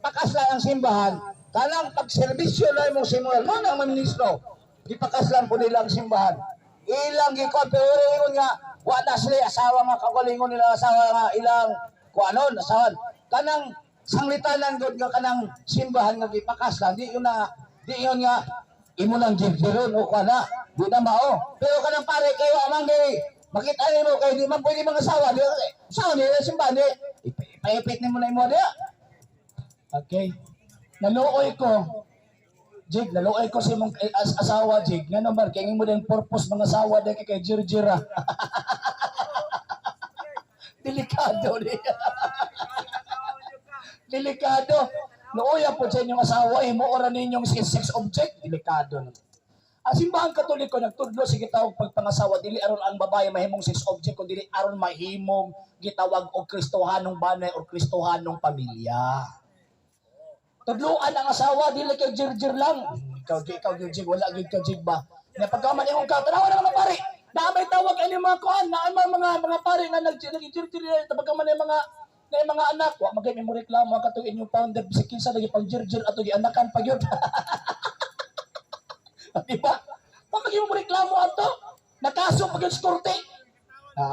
pagkasla ang simbahan, kanang pagserbisyo na imong simbahan, mo na ang ministro. Gipakaslan po nila ang simbahan. Ilang gikuan pero ingon nga wa na sila asawa nga kagalingon nila asawa nga ilang kuanon asawan. Kanang sanglitanan gud nga kanang simbahan nga gipakaslan di yun na di yun nga imo nang jirjiron o kuan na di na mao. Pero kanang pare kayo amang diri makita nimo kay di man pwede mga asawa di asawa nila simbahan di ipaipit nimo na imo diha. Okay. Naluoy ko. Jig, naluoy ko sa imong asawa, Jig. Nga naman, kay mo din purpose mga asawa din kay Jirjira. Delikado ni. Delikado. Luoya po sa inyong asawa, eh, mo ora ninyong sex object. Delikado na. Ang simbahan Katoliko nagtudlo sa gitawag pagpangasawa dili aron ang babae mahimong sex object kundi dili aron mahimong gitawag og Kristohanong banay or Kristohanong pamilya. Tudluan ang asawa dili kay jirjir lang. Ikaw ikaw jirjir wala gyud ka jig ba. Nya pagka man imong ka tanawa na mga pare. Na may tawag ani mga kuan, na may mga pare nga nag-jirjir tabag man yung mga anak, wa magay mo reklamo katong inyong founder bisag kinsa lagi pang jirjir ato gianakan pa gyud. Di ba? Wa magay mo reklamo ato. Nakaso pa gyud sa korte. Ah,